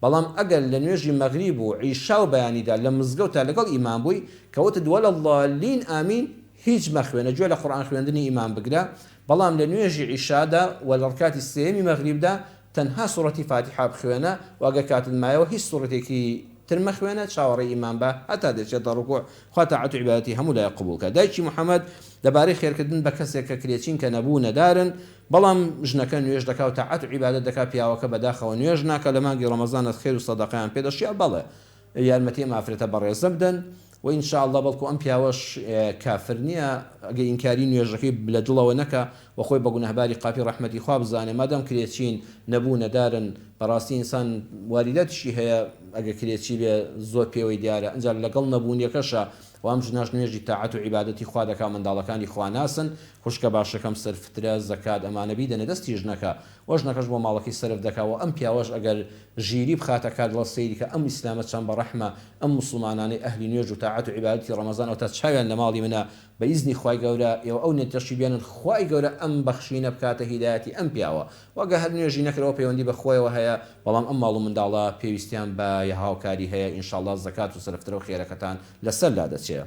بەڵام ئەگەر لە نوێژی مەغریب و عیشا و بەیانیدا لە مزگەوتا لەگەڵ ئیمام بووی کە وتت ولا الضالین آمین هیچ مەخوێنە گوێ لە قورئان خوێندنی ئیمام بگرە بەڵام لە نوێژی عیشادا و لە ڕکاتی سێیەمی مەغریبدا تەنها سوڕەتی فاتیحە بخوێنە و ئەگەر کاتت مایەوە هیچ سوڕەتێکی تر مەخوێنە چاوەڕێی ئیمام بە هەتا دەچێتە ڕکوع خوا تاعەت و عیبادەتی هەموو لایەک قبوڵ کا دایکی محمد لەبارەی خێرکردن بە کەسێک کە کرێچین کە نەبوو نەدارن بەڵام ژنەکە نوێژ دەکا و تاعەت و عیبادەت دەکا پیاوەکە بەداخەوە نوێژ ناکا لە مانگی ڕەمەزانت خێر و سەدەقەیان پێ دەشیا بەڵێ یارمەتی ئەم ئافرەتە بەڕێزە بدەن و ان شاء اللە بەڵکو ئەم پیاوەش کافر نیە ئەگەر ئینکاری نوێژەکەی لە دڵەوە نەکا و خۆی بە گوناهباری قاپی ڕەحمەتی خوا بزانێ مادام کرێچین نەبوو نەدارن بەڕاستی ئینسان واریداتیشی هەیە ئەگەر کرێچی بێ زۆر پێوەی دیارە ئنجا لەگەڵ نەبوونیەکەشا و ئەم ژنەش نوێژی تاعەت و عیبادەتی خوا دەکا منداڵەکانی خواناسن خوشکە باشەکەم سەرفترە زەکات ئەمانە بیدەنە دەستی ژنەکە وە ژنەکەش بۆ ماڵەکەی سەرف دەکا وە ئەم پیاوەش ئەگەر ژیری بخاتە کار دڵە سەیری کە ئەم ئیسلامە چەند بە ڕەحمە ئەم موسڵمانانەی ئەهلی نوێژ و تاعەت و عیبادەتی ڕەمەزان ئەوەتا چاویان لە ماڵی منە بە ئیزنی خوای گەورە ئێوە ئەو نێتەشی بێنن خوای گەورە ئەم بەخشینە بکاتە هیدایەتی ئەم پیاوە وە گەر هەر نوێژی نەکرد ئەوە پەیوەندی بە خۆیەوە هەیە بەڵام ئەم ماڵ و منداڵە پێویستیان بە هاوکاری هەیە ان شاء اللە زەکات و سەرفترە و خێرەکەتان لەسەر لادەچێ.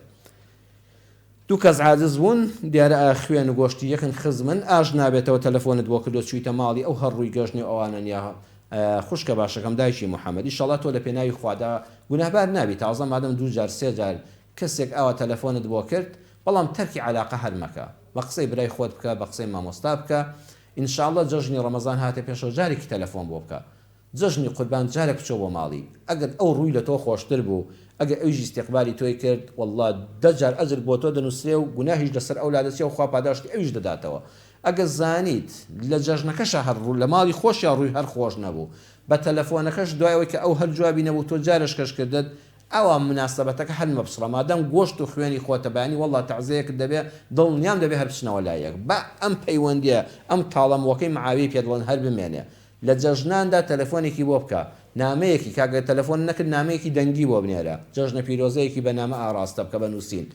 دوو کەس عاجز بوون دیارە ئا خوێن و گۆشتی یەکن خزمن ئاش نابێتەوە تەلەفۆنت بۆ کردوە چویتە ماڵی ئەو هەر ڕووی گەش نیە ئەوانە نیە خوشکە باشەکەم دایکی محمد ئیشەڵا تۆ لە پێناوی خوادا گوناهبار نابی تازە مادەم دوو جار سێ جار کەسێک ئاوا تەلەفۆنت بۆ کرد بەڵام تەرکی عەلاقە هەر مەکە بە قسەی برای خۆت بکە بە قسەی مامۆستا بکە ان شاءاللە جەژنی ڕەمەزان هاتە پێشەوە جارێکی تەلەفۆن بۆ بکە جەژنی قوربان جارێک بچۆ بۆ ماڵی ئەگەر ئەو ڕووی لە تۆ خۆشتر بوو ئەگەر ئەویش ئیستیقبالی تۆی کرد واللە دە جار ئەجر بۆ تۆ دەنوسرێ و گوناهیش لەسەر ئەو لادەچێ و خوا پاداشتی ئەویش دەداتەوە ئەگەر زانیت لە جەژنەکەشا هەر ڕوو لە ماڵی خۆشیا ڕووی هەر خۆش نەبوو بە تەلەفۆنەکەش دوای ئەوەی کە ئەو هەر جوابی نەبوو تۆ جارێشکەش کردت ئەوا موناسەبەتەکە هەر مەپچڕە مادام گۆشت و خوێنی خۆتە بەیانی وەڵڵا تەعزەیەکت دەبێ دڵنیام دەبێ هەر بچنەوە لای یەک با ئەم پەیوەندیە ئەم تاڵە موەکەی معاویەی پێ دەڵێن هەر بمێنێ لە جەژناندا تەلەفۆنێکی بۆ بکە، نامەیەکی، کاک گەر تەلەفۆنت نەکرد نامەیەکی دەنگی بۆ بنێرە، جەژنە پیرۆزەیەکی بە نامە ئاڕاستە بکە بە نووسین،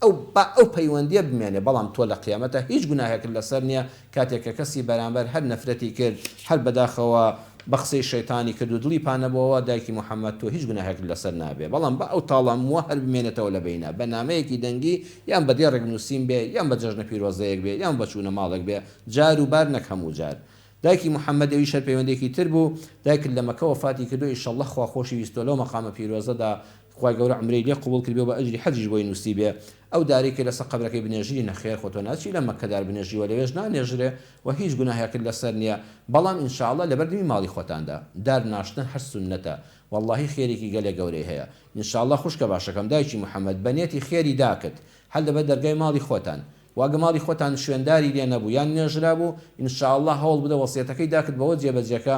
ئەو با ئەو پەیوەندییە بمێنێ، بەڵام تۆ لە قیامەتا هیچ گوناهێکت لەسەر نییە، کاتێک کە کەسی بەرامبەر هەر نەفرەتی کرد، هەر بەداخەوە بە قسەی شەیتانی کرد و دڵی پانەبۆوە، دایکی محەمەد تۆ هیچ گوناهێکت لەسەر نابێ، بەڵام با ئەو تاڵە مووە هەر بمێنێتەوە لە بەینا، بە نامەیەکی دەنگی یان بە دێڕێک نووسین بێ، یان بە جەژنە پیرۆزەیەک بێ، یان بە چوونە ماڵێک بێ، جار و بار نەک هەموو جار. دایکی محمد ئەویش هەر پەیوەندێکی تر بوو دایکت لە مەکە وەفاتی کردوە ئیشەڵڵە خوا خۆشی ویستوە لەو مەقامە پیرۆزەدا خوای گەورە عومرەی لێ قبوڵ کردبێ و بە ئەجری حەجیش بۆی نوسیبێ ئەو دارەی کە لەسەر قەبرەکەی بنێژری نەخێر خۆ تۆ ناچی لە مەکە دار بنێژی وە لەوێش نانێژرێ و هیچ گوناهێکت لەسەر نیە بەڵام ان شاء اللە لەبەردەمی ماڵی خۆتاندا دار ناشتن هەر سوننەتە وەڵڵاهی خێرێکی گەلێ گەورەی هەیە ان شاء اللە خوشکە باشەکەم دایکی محمد بە نێتی خێری داکت هەر لەبەر دەرگای ماڵی خۆتان وە ئەگەر ماڵی خۆتان شوێنداری لێ نەبوو یان نێژرابوو ان شاء اللە هەوڵ بدە وەسیەتەکەی داکت بەوە جێبەجێکە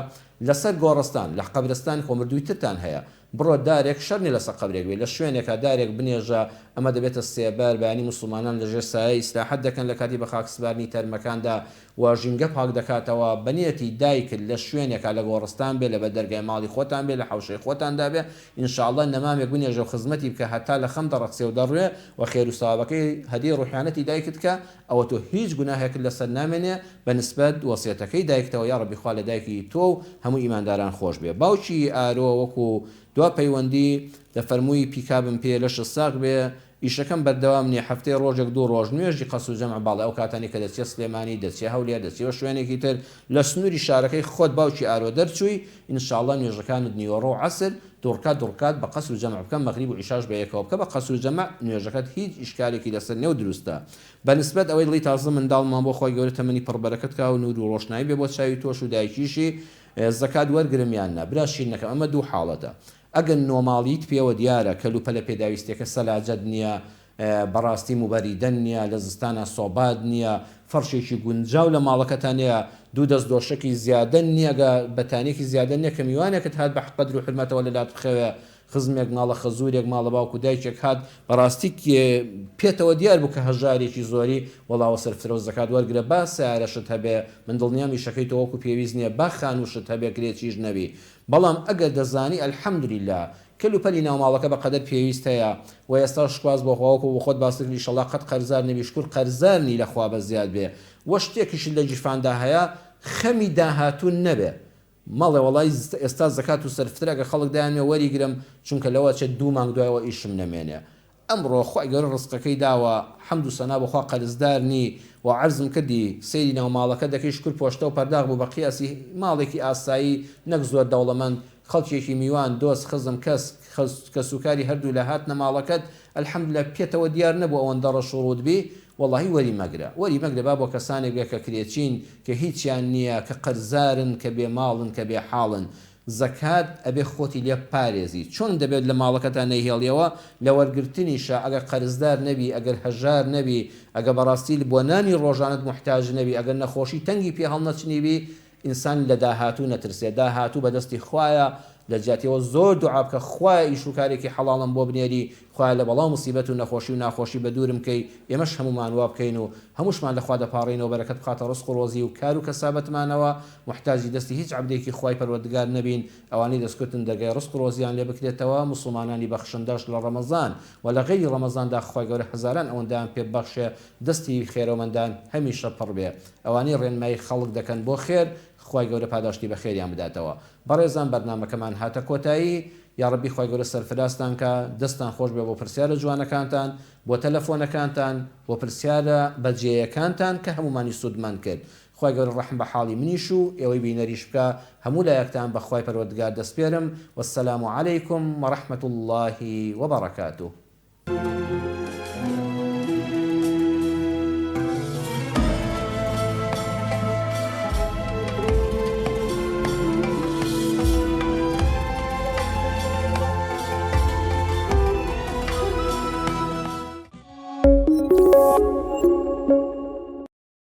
لەسەر گۆڕستان لە قەبرستان خۆ مردووی ترتان هەیە بڕۆ دارێک شەرت نیە لەسەر قەبرێک بێ لە شوێنێکا دارێک بنێژە ئەمە دەبێتە سێبەر بەیانی موسڵمانان لەژێر سایە ئیسراحەت دەکەن لە کاتی بەخاک سپاردنی تەرمەکاندا و ژینگە پاک دەکاتەوە بە نیەتی دایکت لە شوێنێکا لە گۆڕستان بێ لە بەر دەرگای ماڵی خۆتان بێ لە حەوشەی خۆتاندا بێ ان شاء اللە نەمامێک بنێژە و خزمەتی بکە هەتا لە خەم دەڕەخسێ و دەڕوێ و خێرو سەوابەکەی هەدیەی ڕوحیانەتی دایکت کە ئەوە تۆ هیچ گوناهێکت لەسەر نامێنێ بە نسبەت وەسیەتەکەی دایکتەوە یاڕەبی خوا لە دایکی تۆ و هەموو ئیمانداران خۆش بێ باوکی ئارۆ وەکو دوا پەیوەندی دەفەرمووی پیکابم پێ لەشت ساغ بێ. ئیشەکەم بەردەوام نیە هەفتەی ڕۆژێک دوو ڕۆژ نوێژی قەسر و جەمع بەڵێ ئەو کاتانەی کە دەچیە سلێمانی دەچیە هەولێر دەچیەوە شوێنێکی تر لە سنوری شارەکەی خۆت باوکی ئارۆ دەرچووی ان شاء اللە نوێژەکانت نیوەڕۆ و عەسر دوڕکات دوڕکات بە قەسر و جەمع بکە مەغریب و عیشاش بە یەکەوە بکە بە قەسر و جەمع نوێژەکەت هیچ ئیشکالێکی لەسەر نیە و دروستە بە نسبەت ئەوەی دڵی تازە منداڵمان بۆ خوای گەورە تەمەنی پڕ بەرەکەت کا و نور و ڕۆشنایی بێ بۆ چاوی تۆش و دایکیشی زەکات وەرگرم یان نا برا شیرنەکەم ئەمە دوو حاڵەتە ئەگەر نۆماڵیت پێوە دیارە کەلوپەلە پێداویستیەکە سەلاجەت نیە بەڕاستی موبەریدە نیە لە زستانا سۆبات نیە فەرشێکی گونجاو لە ماڵەکەتا نیە دوو دەست دۆشەکی زیادە نیە گە بەتانیەکی زیادە نیە کە میوانێکت هات بە قەدر و حورمەتەوە لەلات بخەوێ خزمێک ماڵە خەزورێک ماڵە باوک و دایکێک هات بەڕاستی پێتەوە دیار بوو کە هەژارێکی زۆری وەڵا وەسەر فترەو زەکات وەرگرە با سەیارەشت هەبێ من دڵنیام ئیشەکەی تۆ وەکو پێویست نیە با خانوشت هەبێ کرێچیش نەبی بەڵام ئەگەر دەزانی الحمدللە کەل و پەلی ناو ماڵەکە بە قەدەر پێویست هەیە وە ئێستاش سوپاس بۆ خوا وەکو بۆخۆت باست کرد ئیشەڵا قەت قەرزار نەبی شکور قەرزار نی لە خوا بەس زیاد بێ وە شتێکیشت لە گیرفاندا هەیە خەمی داهاتوو نەبێ مەڵێ وەڵای ئێستا زەکات و سەرفترە گەر خەڵک دایانمێ وەریگرم چونکە لەوە ئەچێت دوو مانگ دوایەوە ئیشم نەمێنێ ئەمڕۆ خوای گەورە ڕزقەکەی داوە حەمد و سەنا بۆ خوا قەرزدار نی وە عەرزم کردی سەیری ناو ماڵەکە دەکەی شکور پۆشتە و پەرداخ بوو بە قیاسی ماڵێکی ئاسایی نەک زۆر دەوڵەمەند خەڵکێکی میوان دۆست خزم کەس کەسوکاری هەردوولا هاتنە ماڵەکەت الحمدللە پێتەوە دیار نەبوو ئەوەندە ڕەش و ڕووت بی وەڵاهی وەری مەگرە وەری مەگرە با بۆ کەسانێک بێ کە کرێچین کە هیچیان نیە کە قەرزارن کە بێ ماڵن کە بێ حاڵن زەکات ئەبێ خۆتی لێ بپارێزی چۆن دەبێت لە ماڵەکەتا نەیهێڵیەوە لە وەرگرتنیشا ئەگەر قەرزدار نەبی ئەگەر هەژار نەبی ئەگە بەڕاستی بۆ نانی ڕۆژانەت موحتاج نەبی ئەگەر نەخۆشی تەنگی پێ هەڵنەچنیبی ئینسان لە داهاتوو نەترسێ داهاتوو بەدەستی خوایە لە جیاتی ئەوە زۆر دوعا بکە خوایە ئیش و کارێکی حەڵاڵم بۆ بنێری خوایە لە بەڵا و موسیبەت و نەخۆشی و ناخۆشی بەدوورم کەی ئێمەش هەموومان وا بکەین و هەمووشمان لە خوا دەپاڕێینەوە بەرەکەت بخاتە ڕزق و ڕۆزی و کار و کەسابەتمانەوە موحتاجی دەستی هیچ عەبدێکی خوای پەروەردگار نەبین ئەوانەی دەستکورتن دەرگای ڕزق و ڕۆزیان لێ بکرێتەوە موسڵمانانی بەخشندەش لە ڕەمەزان و لە غەیری ڕەمەزاندا خوای گەورە هەزاران ئەوەندەیان پێ ببەخشێ دەستی خێرەومەندان هەمیشە پڕ بێ ئەوانەی ڕێنمایی خەڵک دەکەن بۆ خێر خوای گەورە پاداشتی بەخێریان بداتەوە بەڕێزان بەرنامەکەمان هاتە کۆتایی یاڕەبی خوای گەورە سەرفرازتان کا دەستتان خۆش بێ بۆ پرسیارە جوانەکانتان بۆ تەلەفۆنەکانتان بۆ پرسیارە بەجێیەکانتان کە هەموومانی سوودمەند کرد خوای گەورە ڕەحم بە حاڵی منیش و ئێوەی بینەریش بکا هەموو لایەکتان بە خوای پەروەردگار دەسپێرم والسلام علیکم ورحمة اللە وبرکاته.